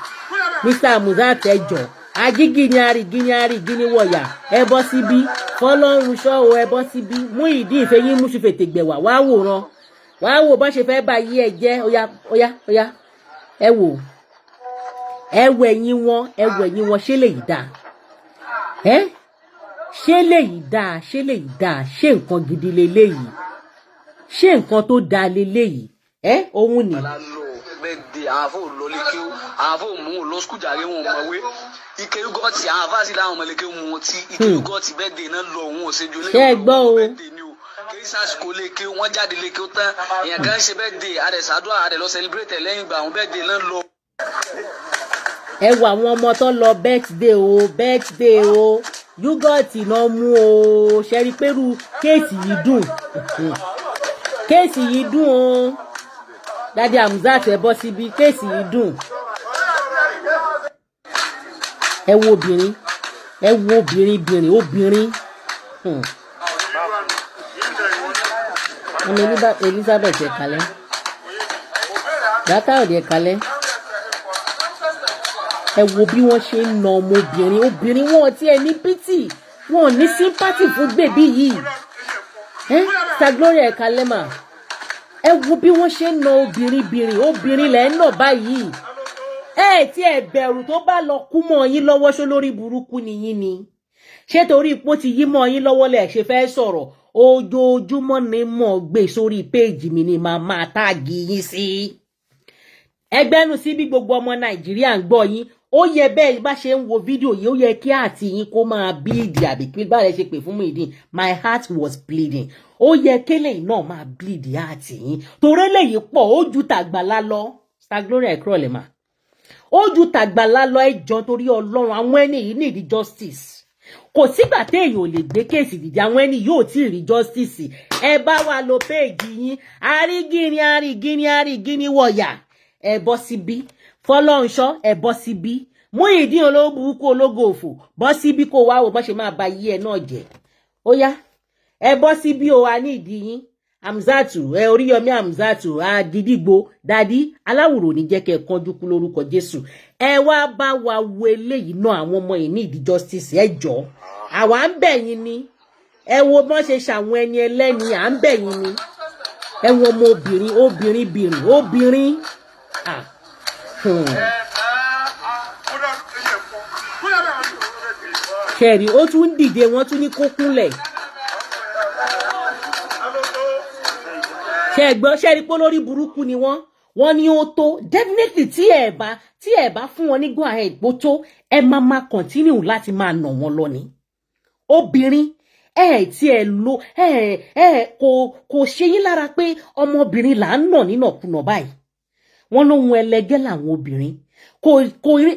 Mr Hamzat, ẹ jọ̀ọ́, agígíní arìgíní arìgíní wọ̀yà, ẹ bọ́ síbí. Fọlọ́run ṣọ́ o, ẹ bọ́ síbí. Mú ìdí ìfẹ́ yín mú ṣùfètè gbẹ̀wà wá wòran, wá wò bọ́n ṣe fẹ́ bá yí ẹ jẹ́. Óyá, óyá, óyá, ẹ wò, ẹ wò ẹ̀yìn wọn, ẹ wò ẹ̀yìn wọn. Ṣé lèyí dáa? Ẹ ṣé lèyí dáa? Ṣé lèyí dáa? Ṣé nǹkan gidi leléyìí? Ṣé nǹkan tó dáa leléyìí? Ẹ òun ni. Bẹ́ẹ̀ de àwọn afọ lọlé kí ó, àwọn afọ mú un lọ school jàre, wọn ò mọ̀wé ike yogurt. Àwọn afọ àti làwọn ọmọlẹ́kẹ́ mu wọn tí ike yogurt. Bẹ́ẹ̀ de náà lọ, òun ò ṣe ju Ṣé ẹ gbọ́ o? Bẹ́ẹ̀ de ni o, kì í sàsìkò lè kí wọ́n jáde lè kí ó tán. Èèyàn kan ṣe bẹ́ẹ̀ de àdẹ̀sádùn àdẹ̀ lọ celebrate ẹ̀ lẹ́yìn ìgbà àwọn bẹ́ẹ̀ de náà lọ. Ẹ wo àwọn ọmọ tó lọ birthday o, birthday o, yogurt náà mú o. Ṣe rí pẹ̀lú case yìí dùn, case yìí dùn o. Daddy Hamzat, ẹ bọ́ síbi. Case yìí dùn. Ẹ wo obìnrin, ẹ wo obìnrin, bìnrin, obìnrin. Ọmọ Elizabeth, ẹ kalẹ̀. Dátàòdì, ẹ kalẹ̀. Ẹ wo bí wọ́n ṣe ń na ọmọbìnrin, obìnrin. Wọn tí ẹ ní pity, wọn ò ní sympathy fún baby yìí. Ẹ Sir Gloria, ẹ kalẹ̀ mà. Ẹ wo bí wọ́n ṣe ń na obìnrin, bìnrin, obìnrin lẹ́ ń nà báyìí. Ẹ tí ẹ bẹ̀rù tó bá lọ kú mọ́ yín lọ́wọ́, ṣó lórí burúkú ni yín ni? Ṣé torí ipò ti yí mọ́ yín lọ́wọ́ lẹ̀ ṣe fẹ́ sọ̀rọ̀? Ojoojúmọ́ ni mo gbé sórí péèjì mi ni màá máa tag yín sí. Ẹgbẹ́nu sí bí gbogbo ọmọ Nàìjíríà ń gbọ́ yín. Ó yẹ bẹ́ẹ̀ bá ṣe ń wo fídíò yìí, ó yẹ kí àti yín kó máa bleed, àbí kí bá rẹ ṣe pè fún Muyideen, "My heart was bleeding." Ó yẹ kélé náà máa bleed àti yín, torí eléyìí pọ̀, ó ju tàgbàlá lọ. Star Gloria, ẹ kúrọ̀lẹ́ mà. Ó ju tàgbàlá lọ. Ẹjọ́, torí Ọlọ́run, àwọn ẹni yìí need justice. Kò sígbà téèyàn ò lè gbé case dìde. Àwọn ẹni yóò tí ì rí justice. Ẹ bá wa lo péèjì yín. Arígíní arígíní arígíní wọ̀yà, ẹ bọ́ síbí. Fọlọ́nṣọ́, ẹ bọ́ síbí. Muyideen olówó burúkú, ológo òfò, bọ́ síbí kó wá wò bọ́ ṣe máa ba yí ẹ náà jẹ́. Ó yá, ẹ bọ́ síbí o, a ní ìdí yín. Hamzatu, ẹ Oríyọmí Hamzatu Agidigbo, Daddy aláwòrò, ní jẹ́ kẹ́ ẹ kánjú kú lórúkọ Jésù. Ẹ wá bá wa wo eléyìí náà. Àwọn ọmọ yìí ní ìdí justice. Ẹ jọ, àwa ń bẹ̀ yín ni. Ẹ wo bọ́n ṣe ṣàwọn ẹni ẹlẹ́ni. À ń bẹ̀ yín ni. Ẹ wo ọmọ obìnrin, obìnrin, bìnrin, obìnrin. Ah. Kẹ̀rí, ó tún ń dìde, wọ́n tún ní kó kúnlẹ̀. Ṣe gbọ́? Ṣe rí pé lórí burúkú ni wọ́n? Wọ́n ní ó tó. Definitely, tí ẹ bá fún wọn ní go ahead bó tó, ẹ máa máa continue láti máa nà wọ́n lọ ni. Obìnrin, ẹ tí ẹ lo ẹ ẹ kò ṣe yín lára pé ọmọbìnrin là ń nà nínàkúnà báyìí. Wọ́n lóhun ẹlẹgẹ́ làwọn obìnrin. Kò rí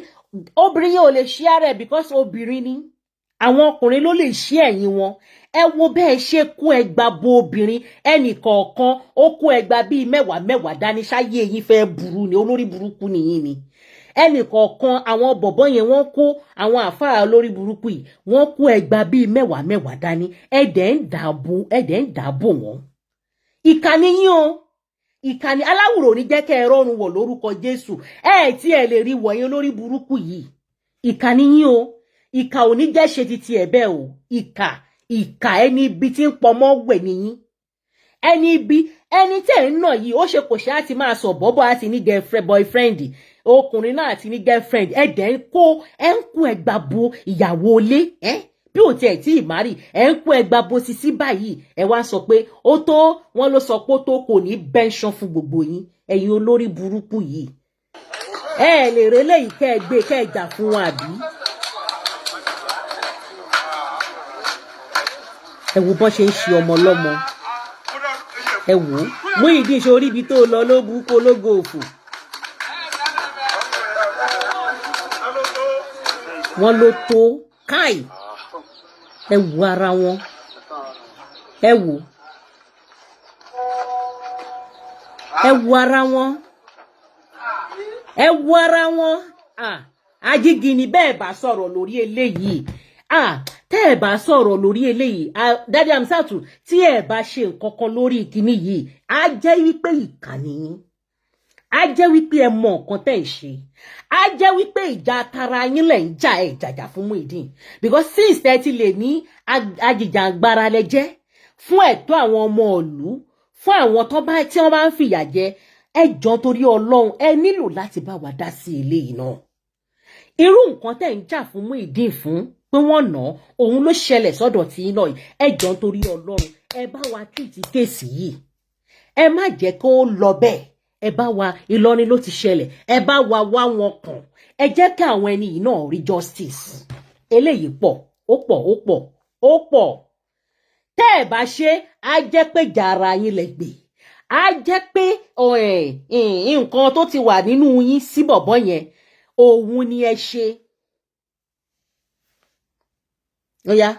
obìnrin yẹn ò lè ṣí ara ẹ because obìnrin ni. Àwọn ọkùnrin ló lè ṣí ẹ̀yìn wọn. Ẹ wo bẹ́ẹ̀ ṣe kó ẹgba bo obìnrin ẹnì kọ̀ọ̀kan, ó kó ẹgba bíi mẹ́wàá mẹ́wàá dání. Ṣáyé yín fẹ́ burú ni? Olórí burúkú nìyí ni. Ẹnì kọ̀ọ̀kan àwọn bọ̀bọ́ yẹn, wọ́n kó àwọn àfáà olórí burúkú yìí, wọ́n kó ẹgba bíi mẹ́wàá mẹ́wàá dání. Ẹ̀dẹ̀ ń dàbò wọ́n. Ìkà ni yín o, ìkànnì aláwùrò ní jẹ́ kẹ́ ẹ rọrùn wọ̀ lórúkọ Jésù. Ẹ tí ẹ lè rí wọ̀nyí, olórí burúkú yìí. Ìkànnì yín o, ìkà ò ní jẹ́ ṣe ti tiẹ̀ bẹ́ẹ̀ o. Ìkà, ìkà, ẹni ibi tí ń pọmọ́ wẹ̀ nìyí. Ẹni ibi, ẹni tẹ́ ń nà yìí, ó ṣe kò ṣe á ti máa sọ bọ́bọ́, á ti ní girlfriend, boyfriend, ọkùnrin náà ti ní girlfriend. Ẹ dẹ̀ ń kó, ẹ ń kó ẹgbà bo ìyàwó ilé ẹ bí ò tiẹ̀ tí ì marry. Ẹ ń kó ẹgbà bo sisi báyìí. Ẹ wá sọ pé ó tó, wọn ló sọ pé ó tó, kò ní bẹ́ńsán fún gbogbo yín, ẹ̀yin olórí burúkú yìí. Ẹ lè relé yìí, kẹ́ ẹ gbé, kẹ́ ẹ jà fún wọn, àbí? Ẹ wo bọ́n ṣe ń ṣe ọmọ ọlọ́mọ. Ẹ wò ó, Muyideen, ṣe orí ibi tó lọ ló bú kó lógo òfò. Wọn ló tó káì. Ẹ wo ara wọn, ẹ wò, ẹ wo ara wọn, ẹ wo ara wọn. Ajígini, bẹ́ẹ̀ bá sọ̀rọ̀ lórí eléyìí, tẹ́ ẹ bá sọ̀rọ̀ lórí eléyìí, Daddy Hamzat, tí ẹ bá ṣe nǹkan kan lórí ìkíní yìí, á jẹ́ wípé ìkànnì yín, á jẹ́ wípé ẹ mọ nǹkan tẹ́ ẹ ṣe, á jẹ́ wípé ìjà tara yín lẹ̀ ń jà, ẹ̀ jàjà fún Muyideen. Because since ẹ ti lè ní ajìjàǹgbara lẹ jẹ́ fún ẹ̀tọ́ àwọn ọmọ ìlú, fún àwọn tó bá tí wọ́n bá ń fìyà jẹ, ẹ jọ̀ọ́, torí Ọlọ́run, ẹ nílò láti bá wa dá sí eléyìí náà. Irú nǹkan tẹ́ ń jà fún Muyideen fún pé wọ́n nà án, òun ló ṣẹlẹ̀ sọ́dọ̀ tí ń lọ yìí. Ẹ jọ̀ọ́, torí Ọlọ́run, ẹ bá wa treat case yìí, ẹ má jẹ́ kó lọ bẹ́ẹ̀. Ẹ bá wa, Ìlọrin ló ti ṣẹlẹ̀, ẹ bá wa wá wọn kàn, ẹ jẹ́ kí àwọn ẹni yìí náà rí justice. Eléyìí pọ̀, ó pọ̀, ó pọ̀, ó pọ̀. Tẹ́ ẹ bá ṣe, á jẹ́ pé jàrá yín lẹ gbé, á jẹ́ pé nǹkan tó ti wà nínú yín sí bọ̀bọ́ yẹn, òun ni ẹ ṣe. Ó yá,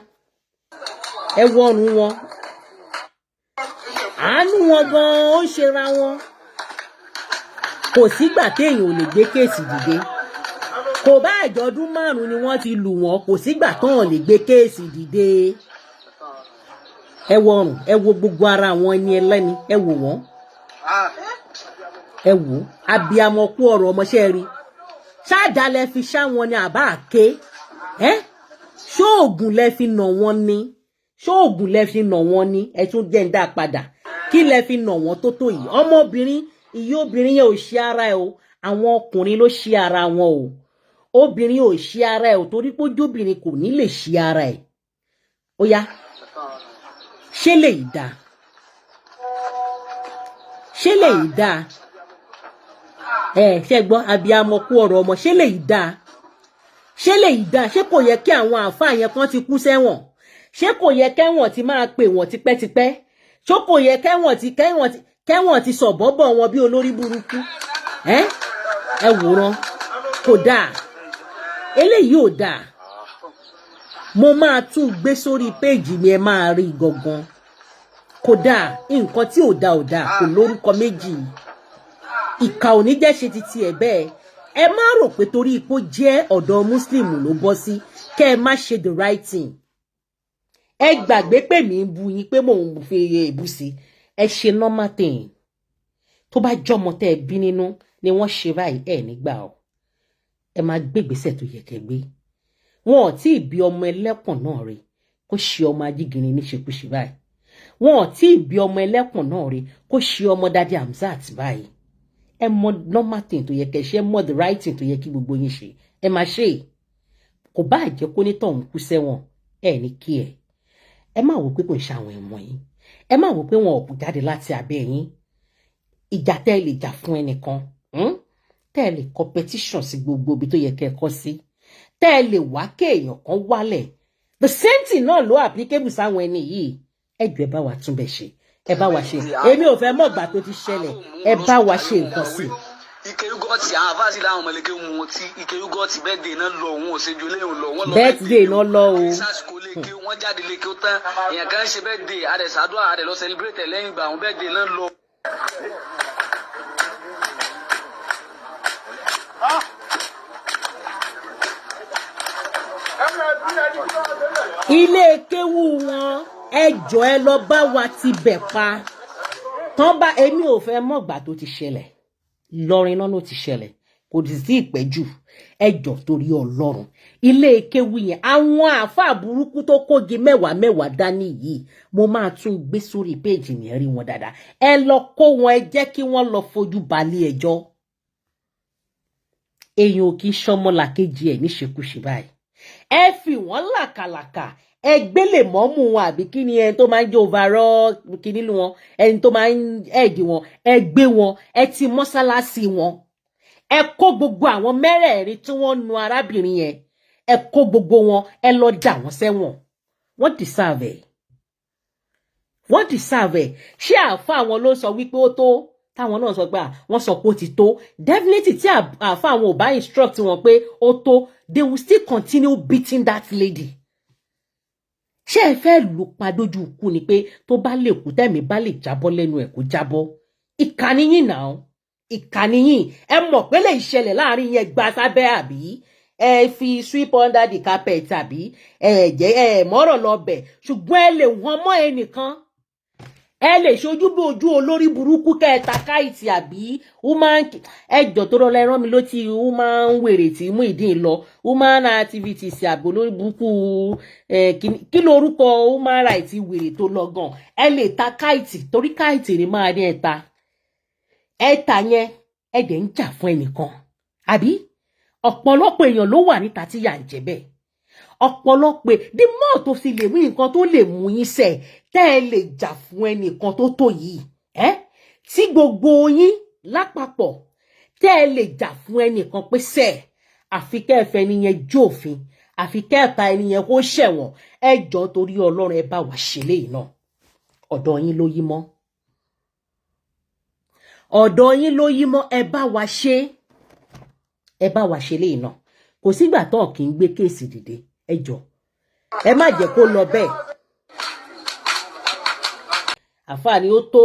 ẹ wọ ọrùn wọn, àánú wọn gan-an ó ń ṣera wọn. Kò sígbà téèyàn ò lè gbé case dìde. Kò bá àjọ̀dún 5 ni wọ́n ti lù wọ́n, kò sígbà tán lè gbé case dìde. Ẹ wọ ọrùn, ẹ wo gbogbo ara àwọn ẹni ẹlẹ́ni, ẹ wò wọ́n, ẹ wò abiyamọ kú ọ̀rọ̀ ọmọọṣẹ́ rí. Ṣáàdá lẹ fi ṣá wọn ni àbá àké ẹ? Ṣóògùn lẹ fi nà wọ́n ni? Ṣóògùn lẹ fi nà wọ́n ni? Ẹ tún jẹ́ ń dá padà. Kí lẹ fi nà wọ́n tó tó yìí? Ọmọbìnrin, ìyá obìnrin yẹn ò ṣe ara ẹ o, àwọn ọkùnrin ló ṣe ara wọn o. Obìnrin ò ṣe ara ẹ o, torí pé ojóbìnrin kò ní lè ṣe ara ẹ. Ó yá, ṣé lè dáa? Ṣé lè dáa? Ẹ ṣe gbọ́, abiyamọ kú ọ̀rọ̀ ọmọ. Ṣé lè dáa? Ṣé lè dáa? Ṣé kò yẹ kí àwọn àáfàá yẹn kan ti kú sẹ́wọ̀n? Ṣé kò yẹ kẹ́wọ̀n ti máa pè wọ́n tipẹ́tipẹ́? Ṣó kò yẹ kẹ́wọ̀n ti sọ̀bọ́bọ̀ wọn bí olórí burúkú? Ẹ ẹ wòran, kò dáa, eléyìí ò dáa. Mo máa tún gbé sórí péèjì mi, ẹ máa rí gangan. Kò dáa, nǹkan tí ò dáa ò dáa, kò lórúkọ méjì. Ìkà ò ní jẹ́ ṣe ti tiẹ̀ bẹ́ẹ̀. Ẹ má rò pé torí ipò jẹ́ ọ̀dọ̀ muslim ló bọ́ sí, kẹ́ ẹ má ṣe the right thing. Ẹ gbàgbé pé mi ń bu yín, pé mò ń fi èébú sí. Ẹ ṣe normal thing. Tó bá jọmọ tẹ́ ẹ bí nínú ni wọ́n ṣe báyìí, ẹ nígbà o, ẹ máa gbé ìgbésẹ̀ tó yẹ kẹ́ gbé. Wọn ò tí ì bí ọmọ ẹlẹ́pọ̀n náà rí kó ṣe ọmọ ajígìnrín níṣekúṣe báyìí. Wọn ò tí ì bí ọmọ ẹlẹ́pọ̀n náà rí kó ṣe ọmọ Daddy Hamzat báyìí. Ẹ mọ normal thing tó yẹ kẹ́ ṣe, ẹ mọ the right thing tó yẹ kí gbogbo yín ṣe, ẹ máa ṣe. Kò bá jẹ́ kó ní tọ̀hún kú sẹ́wọ̀n, ẹ ní kí ẹ ẹ má wò pé kò ń ṣe àwọn ẹ̀wọ̀n yín, ẹ má wò pé wọn ò kú jáde láti abẹ́ yín. Ìjà tẹ́ ẹ lè jà fún ẹnìkan, tẹ́ ẹ lè competition sí gbogbo ibi tó yẹ kẹ́ ẹ kọ́ sí, tẹ́ ẹ lè wá kéèyàn kan wálẹ̀, the same thing náà ló applicable sáwọn ẹni yìí. Ẹ jọ̀ọ́, ẹ bá wa tún bẹ̀ ṣe, ẹ bá wa ṣe. Èmi ò fẹ́ mọ̀ gbà tó ti ṣẹlẹ̀, ẹ bá wa ṣe nǹkan sí. Ìkẹyùgọ. Yogurt, àwọn àfáàsì làwọn ọmọlẹ́kẹ́ mu ọtí ike yogurt. Birthday náà lọ, òun ò ṣe ju eléyìí lọ. Wọ́n lọ Birthday náà lọ o. Kì í sàsìkò léke, wọ́n jáde léke ó tán. Èèyàn kan ṣe birthday, adẹ̀sádùn àdẹ̀ lọ celebrate ẹ̀ lẹ́yìn ìgbà àwọn birthday náà lọ. Ilé kéwú wọn, ẹ jọ̀ọ́, ẹ lọ bá wa tibẹ̀ pa tán bá. Èmi ò fẹ́ mọ̀gbà tó ti ṣẹlẹ̀. Ìlọrin náà ló ti ṣẹlẹ̀, kò sì sí ìpẹ́jù. Ẹ jọ̀ọ́, torí Ọlọ́run, ilé kéwú yẹn, àwọn àáfàá burúkú tó kógi mẹ́wàá mẹ́wàá dání yìí, mo máa tún gbé sórí péèjì mi, rí wọn dáadáa. Ẹ lọ kó wọn, ẹ jẹ́ kí wọ́n lọ fojú balẹ̀ ẹjọ́. Èèyàn ò kì í ṣọmọlàkejì ẹ̀ níṣekúṣe báyìí. Ẹ fi wọ́n làkàlàkà, ẹ gbélé mọ́mú wọn, àbí kí ni ẹni tó máa ń jẹ́ overall kíní wọn, ẹni tó máa ń ẹ̀dì wọn, ẹ gbé wọn, ẹ ti mọ́sálásí wọn, ẹ kó gbogbo àwọn mẹ́rẹ̀ẹ̀rin tí wọ́n nu arábìnrin yẹn, ẹ kó gbogbo wọn, ẹ lọ dà wọ́n sẹ́wọ̀n. Wọ́n deserve ẹ̀, wọ́n deserve ẹ̀. Ṣé àáfà àwọn ló sọ wípé ó tó, táwọn náà sọ pé wọ́n sọ pé ó ti tó? Definitely, tí àáfà àwọn ò bá instruct wọn pé ó tó, they will still continue beating that lady. Ṣé ẹ fẹ́ lù pa dójú ikú ni, pé tó bá lè kú, tẹ̀mí bá lè jábọ́ lẹ́nu ẹ̀, kó jábọ́? Ìkànnì yìí náà, ìkànnì yìí, ẹ mọ̀ pé lè ṣẹlẹ̀ láàrin yẹn, gba sábẹ́, àbí ẹ fi sweep under the carpet, àbí ẹ jẹ́ ẹ mọ́rọ̀ lọ bẹ̀, ṣùgbọ́n ẹ lè wọ́n mọ́ ẹnìkan, ẹ lè ṣojú bí ojú olórí burúkú kẹta káìtì, àbí woman ẹjọ tó rọlẹ rán mi ló ti woman wèrè tí Muyideen lọ, woman activities, àbí olórí burúkú, kí lorúkọ human rights wèrè tó lọ gan. Ẹ lè ta káìtì, torí káìtì ni máa ní ẹta ẹta yẹn. Ẹ dẹ̀ ń jà fún ẹnìkan, àbí ọ̀pọ̀lọpọ̀ èèyàn ló wà níta tí yà ń jẹ bẹ́ẹ̀. Ọ̀pọ̀lọpọ̀, the more tó fi lè mú nǹkan tó lè mú yín sẹ̀, tẹ́ ẹ lè jà fún ẹnìkan tó tó yìí, ẹ́ tí gbogbo yín lápapọ̀ tẹ́ ẹ lè jà fún ẹnìkan pé sẹ̀, àfi kẹ́ ẹ fẹ́ ẹni yẹn jófin, àfi kẹ́ ẹ ta ẹni yẹn kó ṣẹ̀wọ̀n. Ẹ jọ̀ọ́, torí Ọlọ́run, ẹ bá wa ṣe léyìí náà. Ọ̀dọ̀ yín ló yí mọ́, ọ̀dọ̀ yín ló yí mọ́. Ẹ bá wa ṣe, ẹ bá wa ṣe léyìí náà. Kò sígbà tó kì í gbé case dìde. Ẹ jọ̀ọ́, ẹ má jẹ́ kó lọ bẹ́ẹ̀. Àfáà ni ó tó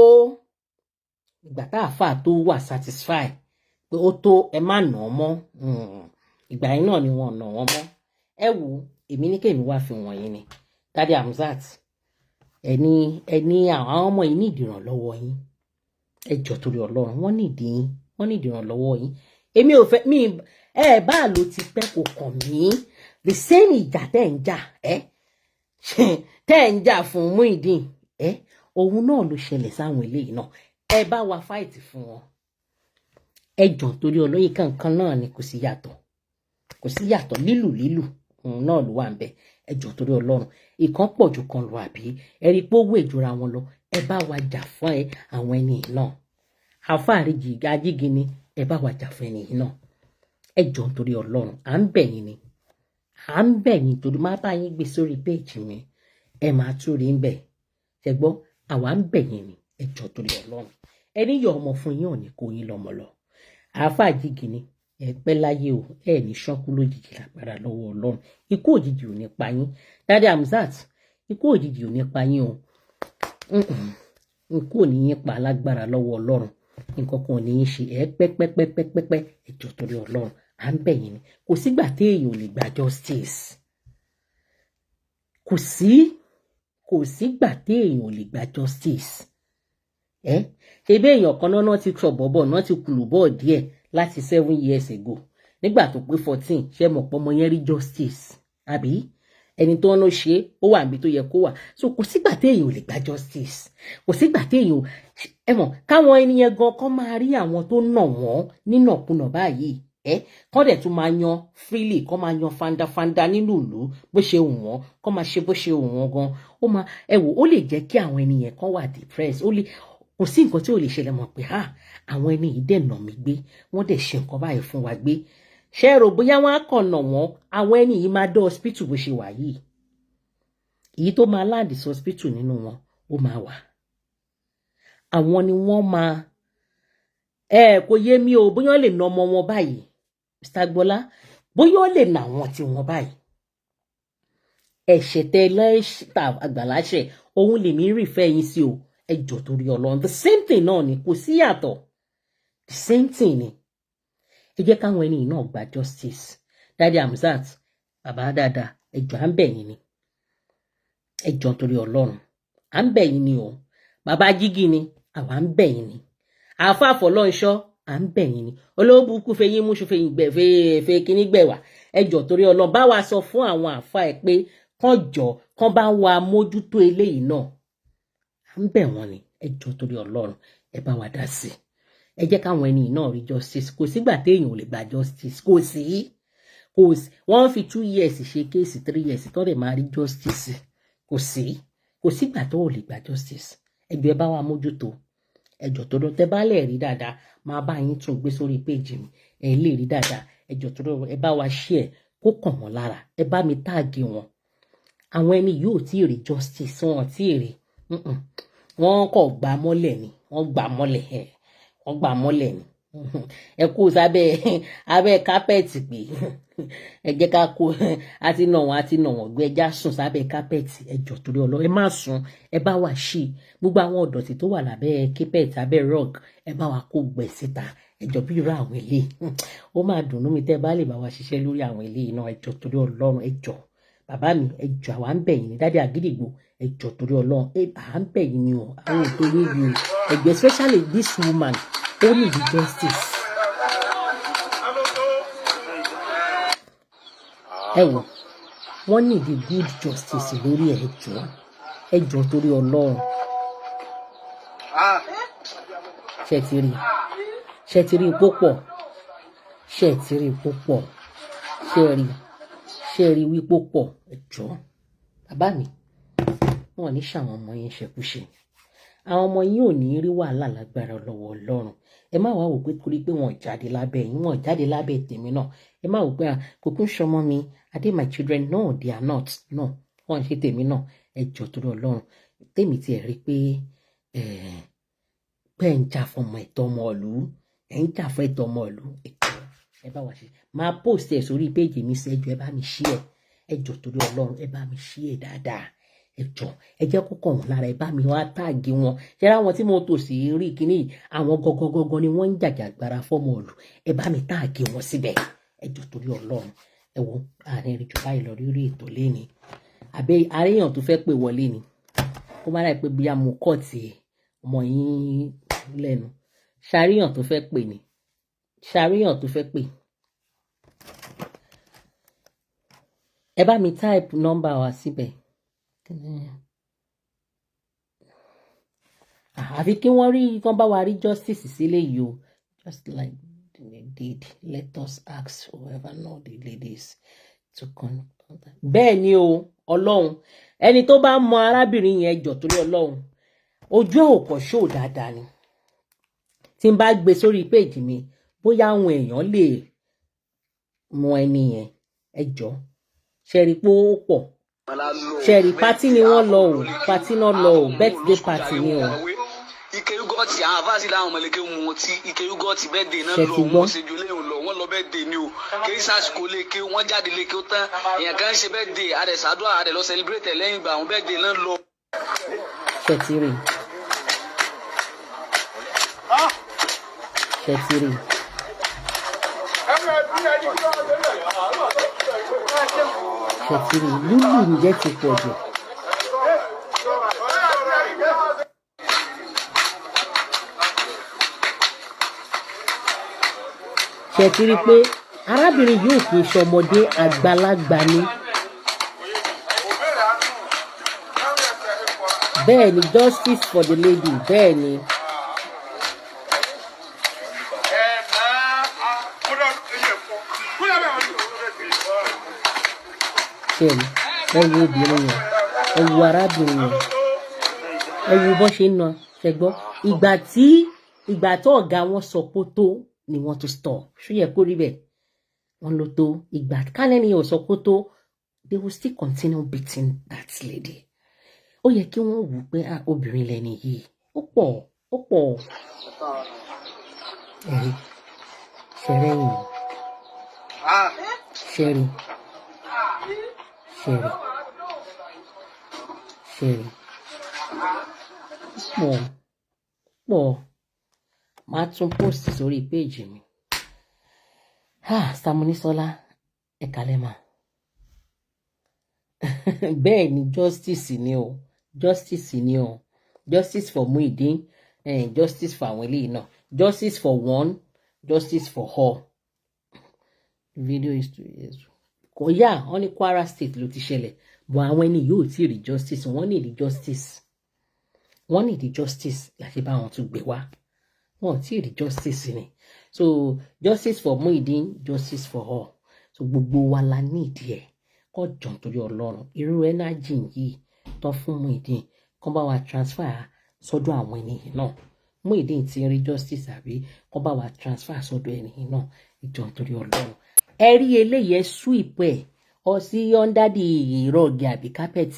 ìgbà tá àfáà tó wà satisfy pé ó tó, ẹ má nà án mọ́. Ìgbà yẹn náà ni wọ́n nà wọ́n mọ́. Ẹ wo, èmi ní kémi wá fi wọ̀nyí ni. Daddy Hamzat, ẹni ẹni àwọn ọmọ yìí ní ìdìrànlọ́wọ́ yín. Ẹ jọ̀ọ́, torí Ọlọ́run, wọ́n nídìí yín, wọ́n ní ìdìrànlọ́wọ́ yín. Èmi ò fẹ́ mi ẹ bá ló ti pẹ́, kò kàn mí. The same ìjà tẹ́ ń jà, ẹ tẹ́ ń jà fún Muyideen, ẹ òun náà ló ṣẹlẹ̀ sáwọn eléyìí náà. Ẹ bá wa fight fún wọn. Ẹ jọ̀ọ́, torí olóyè kankan náà ni, kò sí yàtọ̀, kò sí yàtọ̀. Lílù lílù òun náà ló wà ń bẹ. Ẹ jọ̀ọ́, torí Ọlọ́run, ìkan pọ̀ ju kan lọ, àbí ẹ rí i pé ó wé ìjọra wọn lọ? Ẹ bá wa jà fún ẹ àwọn ẹni náà. Àfáàrí ajígini, ẹ bá wa jà fún ẹni náà. Ẹ jọ̀ọ́, torí Ọlọ́run, à ń bẹ̀ yín ni, à ń bẹ̀ yín, torí má bá yín gbé sórí péèjì mi, ẹ máa tún rí ń bẹ̀. Ṣẹ gbọ́? Àwa ń bẹ̀ yín ni. Ẹ jọ̀ọ́, torí Ọlọ́run, ẹni yọ ọmọ fún yín ò ní kó yín lọ́mọ lọ. Àáfàá jígini, ẹ pẹ́ láyé o, ẹ ní ṣánkú lójijì lágbára lọ́wọ́ Ọlọ́run. Ikú òjijì ò ní pa yín. Daddy Hamzat, ikú òjijì ò ní pa yín o. Ikú ò ní yín pa lágbára lọ́wọ́ Ọlọ́run. Nǹkan kan ò ní yín ṣe. Ẹ pẹ́ pẹ́ pẹ́ pẹ́ pẹ́ pẹ́. Ẹ jọ̀ọ́, torí Ọlọ́run, à ń bẹ̀ yín ni. Kò sígbà téèyàn ò lè gba justice, kò sí, kò sígbà téèyàn ò lè gba justice. Ẹ ṣe bí èèyàn kan náà ti sọ bọ̀bọ̀ náà ti kùlù bọ̀ díẹ̀ láti 7 years ago, nígbà tó pé 14. Ṣé mọ̀ pé ọmọ yẹn rí justice, àbí ẹni tó ń lọ ṣe ó wà níbi tó yẹ kó wà? So kò sígbà téèyàn ò lè gba justice, kò sígbà téèyàn ẹ mọ̀ káwọn ènìyàn gan kọ́ máa rí àwọn tó nà wọ́n nínàkúnà báyìí, ẹ kọ́ dẹ̀ tún máa yan freely, kọ́ máa yan fandafanda nínú ìlú bó ṣe wù wọ́n, kọ́ máa ṣe bó ṣe wù wọ́n gan. Ó máa, ẹ wò, ó lè jẹ́ kí àwọn ènìyàn kan wà depressed. Ó lè, kò sí nǹkan tí ò lè ṣẹlẹ̀ mọ̀ pé ha, àwọn ẹni yìí dẹ̀ nà mí gbé, wọ́n dẹ̀ ṣe nǹkan báyìí fún wa gbé. Ṣé ẹ rò bóyá wọ́n á kàn nà wọ́n? Àwọn ẹni yìí máa dé hospital bó ṣe wà yìí. Èyí tó máa land sí hospital nínú wọn, ó máa wà. Àwọn ni wọ́n máa Ẹ kò yé mi o, bóyá wọ́n lè na ọmọ wọn báyìí, Mr. Gbọ́lá, bóyá wọ́n lè nà wọ́n tí wọ́n báyìí. Ẹ̀ṣẹ̀ tẹ lẹ́ṣẹ̀ Àgbàlá ṣẹ̀, òun lèmi rí fẹ́ yín sí o. Ẹ jọ̀ọ́, torí Ọlọ́run, the same thing náà ni, kò sí yàtọ̀, the same thing ni. Ẹ jẹ́ káwọn ẹni náà gba justice. Daddy Hamzat, bàbá dáadáa, ẹ jọ̀ọ́, à ń bẹ̀ yín ni. Ẹ jọ̀ọ́, torí Ọlọ́run, à ń bẹ̀ yín ni o. Bàbá jígì ni, àwa ń bẹ̀ yín ni. Àáfàá Fọlọ́nṣọ́, à ń bẹ̀ yín ni. Olóòbùkún fẹyín múṣu fẹyín gbẹ fẹ kíní gbẹ wá. Ẹ jọ̀ọ́, torí Ọlọ́run, bá wa sọ fún àwọn àáfàá ẹ pé kán jọ kán bá wa mójútó eléyìí náà. À ń bẹ̀ wọ́n ni. Ẹ jọ̀ọ́, torí Ọlọ́run, ẹ bá wa dá sí i. Ẹ jẹ́ káwọn ẹni náà rí justice. Kò sígbà téèyàn ò lè gba justice, kò sí, kò sí. Wọ́n fi 2 years ṣe case, 3 years tó lè máa rí justice. Kò sí, kò sígbà tó ò lè gba justice. Ẹ jọ̀ọ́, ẹ bá wa mójútó. Ẹ jọ̀ọ́, tó tẹ bá lè rí dáadáa, máa bá yín tún gbé sórí péjì mi. Ẹ lè rí dáadáa. Ẹ jọ̀ọ́, tó ẹ bá wa share kó kàn wọ́n lára. Ẹ bá mi tag wọn. Àwọn ẹni yóò tí ì rí justice, wọn tí ì rí. Wọ́n kọ̀ gbà mọ́lẹ̀ ni, wọ́n gbà mọ́lẹ̀ ẹ̀, wọ́n gbà mọ́lẹ̀ ni. Ẹ kó sábẹ́ abẹ́ carpet pé ẹ jẹ́ ká kó àti nà wọ́n, àti nà wọ́n gbé, ẹja sùn sábẹ́ carpet. Ẹ jọ̀ọ́, torí Ọlọ́run, ẹ má sùn, ẹ bá wa ṣí gbogbo àwọn ọ̀dọ̀tí tó wà lábẹ́ carpet, abẹ́ rug, ẹ bá wa kó gbẹ síta. Ẹ jọ̀ọ́, bí irú àwọn eléyìí, ó máa dùnnú mi tẹ́ ẹ bá lè bá wa ṣiṣẹ́ lórí àwọn eléyìí náà. Ẹ jọ̀ọ́, torí Ọlọ́run, ẹ jọ̀ọ́, bàbá mi, ẹ jọ̀ọ́, àwa ń bẹ̀ yín ní. Daddy Àgídìgbò, ẹ jọ̀ọ́, torí Ọlọ́run, ẹ à ń bẹ̀ yín ni o. Àwọn ò tó yín bí o. Ẹ jọ̀ọ́, especially this woman, ó need justice. Ẹ wò, wọ́n need the good justice lórí. Ẹ jọ̀ọ́, ẹ jọ̀ọ́, torí Ọlọ́run. Ṣe ti rí? Ṣe ti rí púpọ̀? Ṣe ti rí púpọ̀? Ṣe rí? Ṣe rí wípé pọ̀? Ẹ jọ̀ọ́, bàbá mi, wọn ò ní ṣàwọn ọmọ yẹn ṣekúṣe. Àwọn ọmọ yín ò ní rí wàhálà lágbára lọ́wọ́ Ọlọ́run. Ẹ má wàá wò pé torí pé wọn jáde lábẹ́ yín, wọn jáde lábẹ́ tèmi náà. Ẹ má wò pé kò kún ṣọmọ mi. Are they my children? No, they are not. No, wọn ṣe tèmi náà. Ẹ jọ̀ọ́, torí Ọlọ́run, tèmi tiẹ̀ rí pé pé ń jà fún ọmọ, ẹ̀tọ́ ọmọ ìlú, ẹ̀ ń jà fún ẹ̀tọ́ ọmọ ìlú. Ẹ bá wa ṣe, máa post ẹ̀ sórí péjì mi sí. Ẹ jọ̀ọ́, ẹ bá mi share. Ẹ jọ̀ọ́, torí Ọlọ́run, ẹ bá mi share dáadáa. Ẹ jọ̀ọ́, ẹ jẹ́ kó kàn wọ́n lára. Ẹ bá mi wá tag wọn. Ṣé àwọn tí mo tò sí rí kíní, àwọn gọgọgọgọ ni wọ́n ń jàjàgbara fọ́mọ ìlú. Ẹ bá mi tag wọn síbẹ̀. Ẹ jọ̀ọ́, torí Ọlọ́run. Ẹ wo, àárín ìrìn jù báyìí lọ rírí ètò léni. Àbẹ àríyàn tó fẹ́ pè wọlé ni, kó má dà pé bóyá mo kọ́ ti ọmọ yín lẹ́nu. Ṣàríyàn tó fẹ́ pè ní, ṣàríyàn tó fẹ́ pè. Ẹ bá mi type nọ́mbà wa síbẹ̀. Àfi kí wọ́n rí, kán bá wa rí justice sílẹ̀ yìí o. Just like they did, let us ask whoever know the ladies to come. Bẹ́ẹ̀ ni o, Ọlọ́run, ẹni tó bá mọ arábìnrin yẹn, jọ̀, torí Ọlọ́run, ojú ẹ̀ ò kọ̀ ṣó dáadáa ni. Tí n bá gbé sórí péjì mi, bóyá àwọn èèyàn lè mọ ẹni yẹn. Ẹ jọ, ṣe rí pé ó pọ̀? Ṣe rí party ni wọ́n lọ o, party náà lọ o, birthday party ni o. Ike yúgọ́ọ̀tì, àwọn àfáàsì làwọn ọmọlẹ́kẹ́ mu ọtí ike yúgọ́ọ̀tì bẹ́ẹ̀ dé náà Ṣé lọ ti gbọ́? Wọ́n ṣe ju eléyìí lọ, wọ́n lọ bẹ́ẹ̀ dé ni o. Kì í sàsìkò léke, wọ́n jáde léke ó tán. Èèyàn kan ṣe bẹ́ẹ̀ dé, adẹ̀sádùn adẹ̀ lọ celebrate ẹ̀ lẹ́yìn ìgbà àwọn bẹ́ẹ̀ dé náà lọ. Ṣe ti rí? Ṣe ti rí? Ṣe ti rí? Lúlù ǹjẹ́ ti pọ̀ jù? Ṣe ti rí pé arábìnrin yóò kì í ṣọmọdé, àgbàlagbà ni? Bẹ́ẹ̀ ni, justice for the lady, bẹ́ẹ̀ ni. Ṣe rí? Ẹ wo obìnrin yẹn, ẹ wo arábìnrin yẹn, ẹ wo bọ́n ṣe ń na. Ṣe gbọ́? Ìgbà tó ọ̀gá wọn sọ pé tó ni wọ́n tó stop. Ṣó yẹ kó rí bẹ́ẹ̀? Wọ́n ló tó. Ìgbà kálẹ̀ ni ò sọ pé tó, they will still continue beating that lady. Ó yẹ kí wọ́n wò pé, ah, obìnrin lẹni yìí. Ó pọ̀, ó pọ̀. Ẹ̀rí ṣẹrẹ́yìn, ṣẹ́rí ṣẹ́rí ṣẹ́rí pọ̀ pọ̀. Máa tún post sórí péèjì mi. Ah, Samunisola, ẹ kálẹ́ mà. Bẹ́ẹ̀ ni, justice ni o, justice ni o, justice for Muideen, justice for àwọn eléyìí náà, justice for one, justice for all. Video is 2 years. Kò yá, wọ́n ní Kwara State ló ti ṣẹlẹ̀, but àwọn ẹni yóò tí ì rí justice. Wọ́n ní rí justice, wọ́n ní rí justice láti bá wọn tún gbé wá. Wọn ò tí ì rí justice ni. So justice for Muideen, justice for all. So gbogbo wa la ní ìdí ẹ̀ kọ́ jọ̀ nítorí Ọlọ́run. Irú energy yìí tán fún Muideen, kán bá wa transfer sọ́dọ̀ àwọn ènìyàn náà. Muideen ti rí justice, àbí kán bá wa transfer sọ́dọ̀ ènìyàn náà. Ìjọ nítorí Ọlọ́run, ẹ rí eléyìí, ẹ sweep ẹ ọ sí under the rug àbí carpet.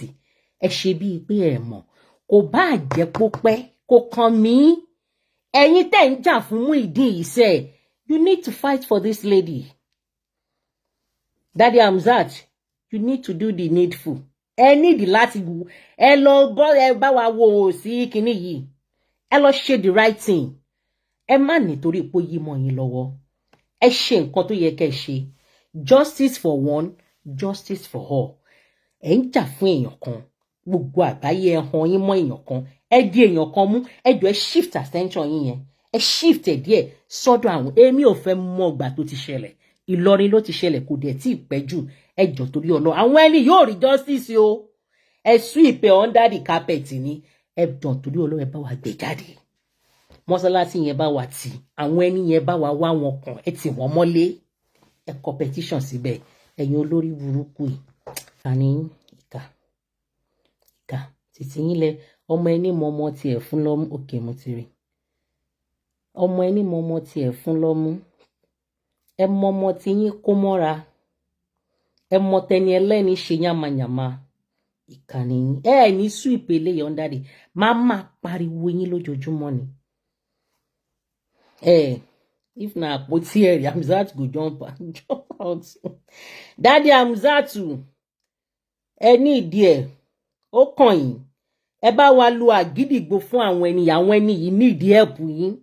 Ẹ ṣe bíi pé ẹ mọ̀. Kò bá jẹ́ pópẹ́ kò kàn mí. Ẹ̀yin tẹ́ ń jà fún Muideen yìí sẹ́, you need to fight for this lady. Daddy Hamzat, you need to do the needful. Ẹ nídìí láti ẹ lọ bọ́, ẹ bá wa wo sí kinní yìí, ẹ lọ ṣe the right thing. Ẹ má nítorí pé ó yí mọ́ yín lọ́wọ́. Ẹ ṣe nǹkan tó yẹ kẹ́ ẹ ṣe. Justice for one, justice for all. Ẹ ń jà fún èèyàn kan, gbogbo àgbáyé ẹ hàn yín mọ́ èèyàn kan, ẹ di èèyàn kan mú. Ẹ jọ, ẹ shift attention yín yẹn, ẹ shift ẹ díẹ̀ sọ́dọ̀ àwọn. Èmi ò fẹ́ mọ̀ ọgbà tó ti ṣẹlẹ̀. Ìlọrin ló ti ṣẹlẹ̀, kò dẹ̀ tí ì pẹ́ jù. Ẹ jọ, torí ọ̀nà àwọn ẹni yóò rí justice o. Ẹ sweep ẹ under the carpet ni. Ẹ jọ, torí Ọlọ́run, ẹ bá wa gbé jáde. Mọ́sálásí yẹn, bá wa tì àwọn ẹni yẹn, bá wa wá wọn kàn, ẹ tì wọ́n mọ́lé, ẹ kọ petition síbẹ̀. Ẹ̀yin olórí burúkú yìí, kàní ìkà ìkà títí yín lẹ. Ọmọ ẹni mọ ọmọ tiẹ̀ fún lọ́mú. Òkè mo ti rí ọmọ ẹni mọ ọmọ tiẹ̀ fún lọ́mú. Ẹ mọ ọmọ tí yín kó mọ́ra, ẹ mọ tẹni ẹlẹ́ni ṣe yánmayànma. Ìkànnì yín, ẹ ní sweep eléyìí under the máa máa pariwo yín lójoojúmọ́ ni. Ẹ if na àpótí ẹ̀rí, Hamzat go jump jump out. Daddy Hamzatu, ẹ ní ìdí ẹ̀ ó kàn yín. Ẹ bá wa lu àgídìgbò fún àwọn ẹni. Àwọn ẹni yìí ní ìdí ẹ̀bù yín.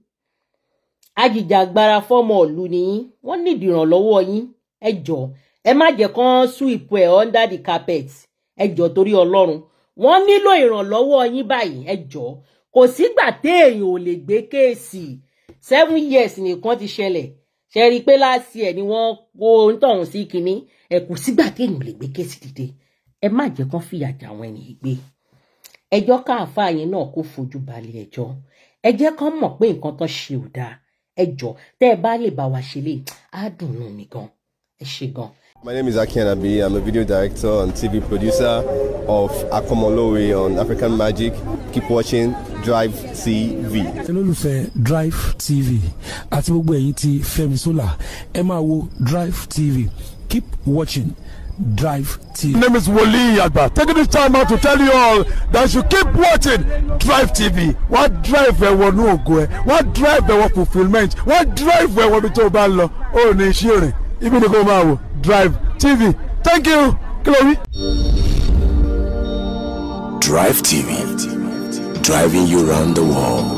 Ajìjàgbara fọ́mọ ìlú ni yín, wọ́n nídìí ìrànlọ́wọ́ yín. Ẹ jọ̀ọ́, ẹ má jẹ́ kán sweep ẹ̀ under the carpet. Ẹ jọ̀ọ́, torí Ọlọ́run, wọ́n nílò ìrànlọ́wọ́ yín báyìí. Ẹ jọ̀ọ́, kò sígbà téèyàn ò lè gbé case. 7 years nìkan ti ṣẹlẹ̀. Ṣe rí i pé láti ẹ̀ ni wọ́n kó ń sí kinní ẹ. Kò sígbà téèyàn ò lè gbé case dìde. Ẹ má jẹ́ kán fìyà jà àwọn ẹni gbé. Ẹjọ́ káàfáà yẹn náà kó fojú balẹ̀ ẹjọ́. Ẹ jẹ́ kán mọ̀ pé nǹkan tán ṣe ò dáa. Ẹ jọ̀ọ́, tẹ́ ẹ bá lè bá wa ṣe lè á dùn nù mí gan. Ẹ ṣe gan. My name is Aki Anabi. I'm a video director and TV producer of Akomolowe on African Magic. Keep watching Drive TV. Olólùfẹ́ Drive TV àti gbogbo ẹ̀yin tí Fẹ́mi Sola, ẹ máa wo Drive TV. Keep watching Drive TV. My name is Wole Agba. Taking this time out to tell you all that you keep watching Drive TV. Wọ́n drive ẹ wọnú ògo ẹ, wọ́n drive ẹ wọ fulfilment, wọ́n drive ẹ wọ ibi tó o bá ń lọ. Ó ní iṣẹ́ rìn, ibi ni kò máa wò Drive TV. Thank you. Kí ló wí? Drive TV, driving you round the world.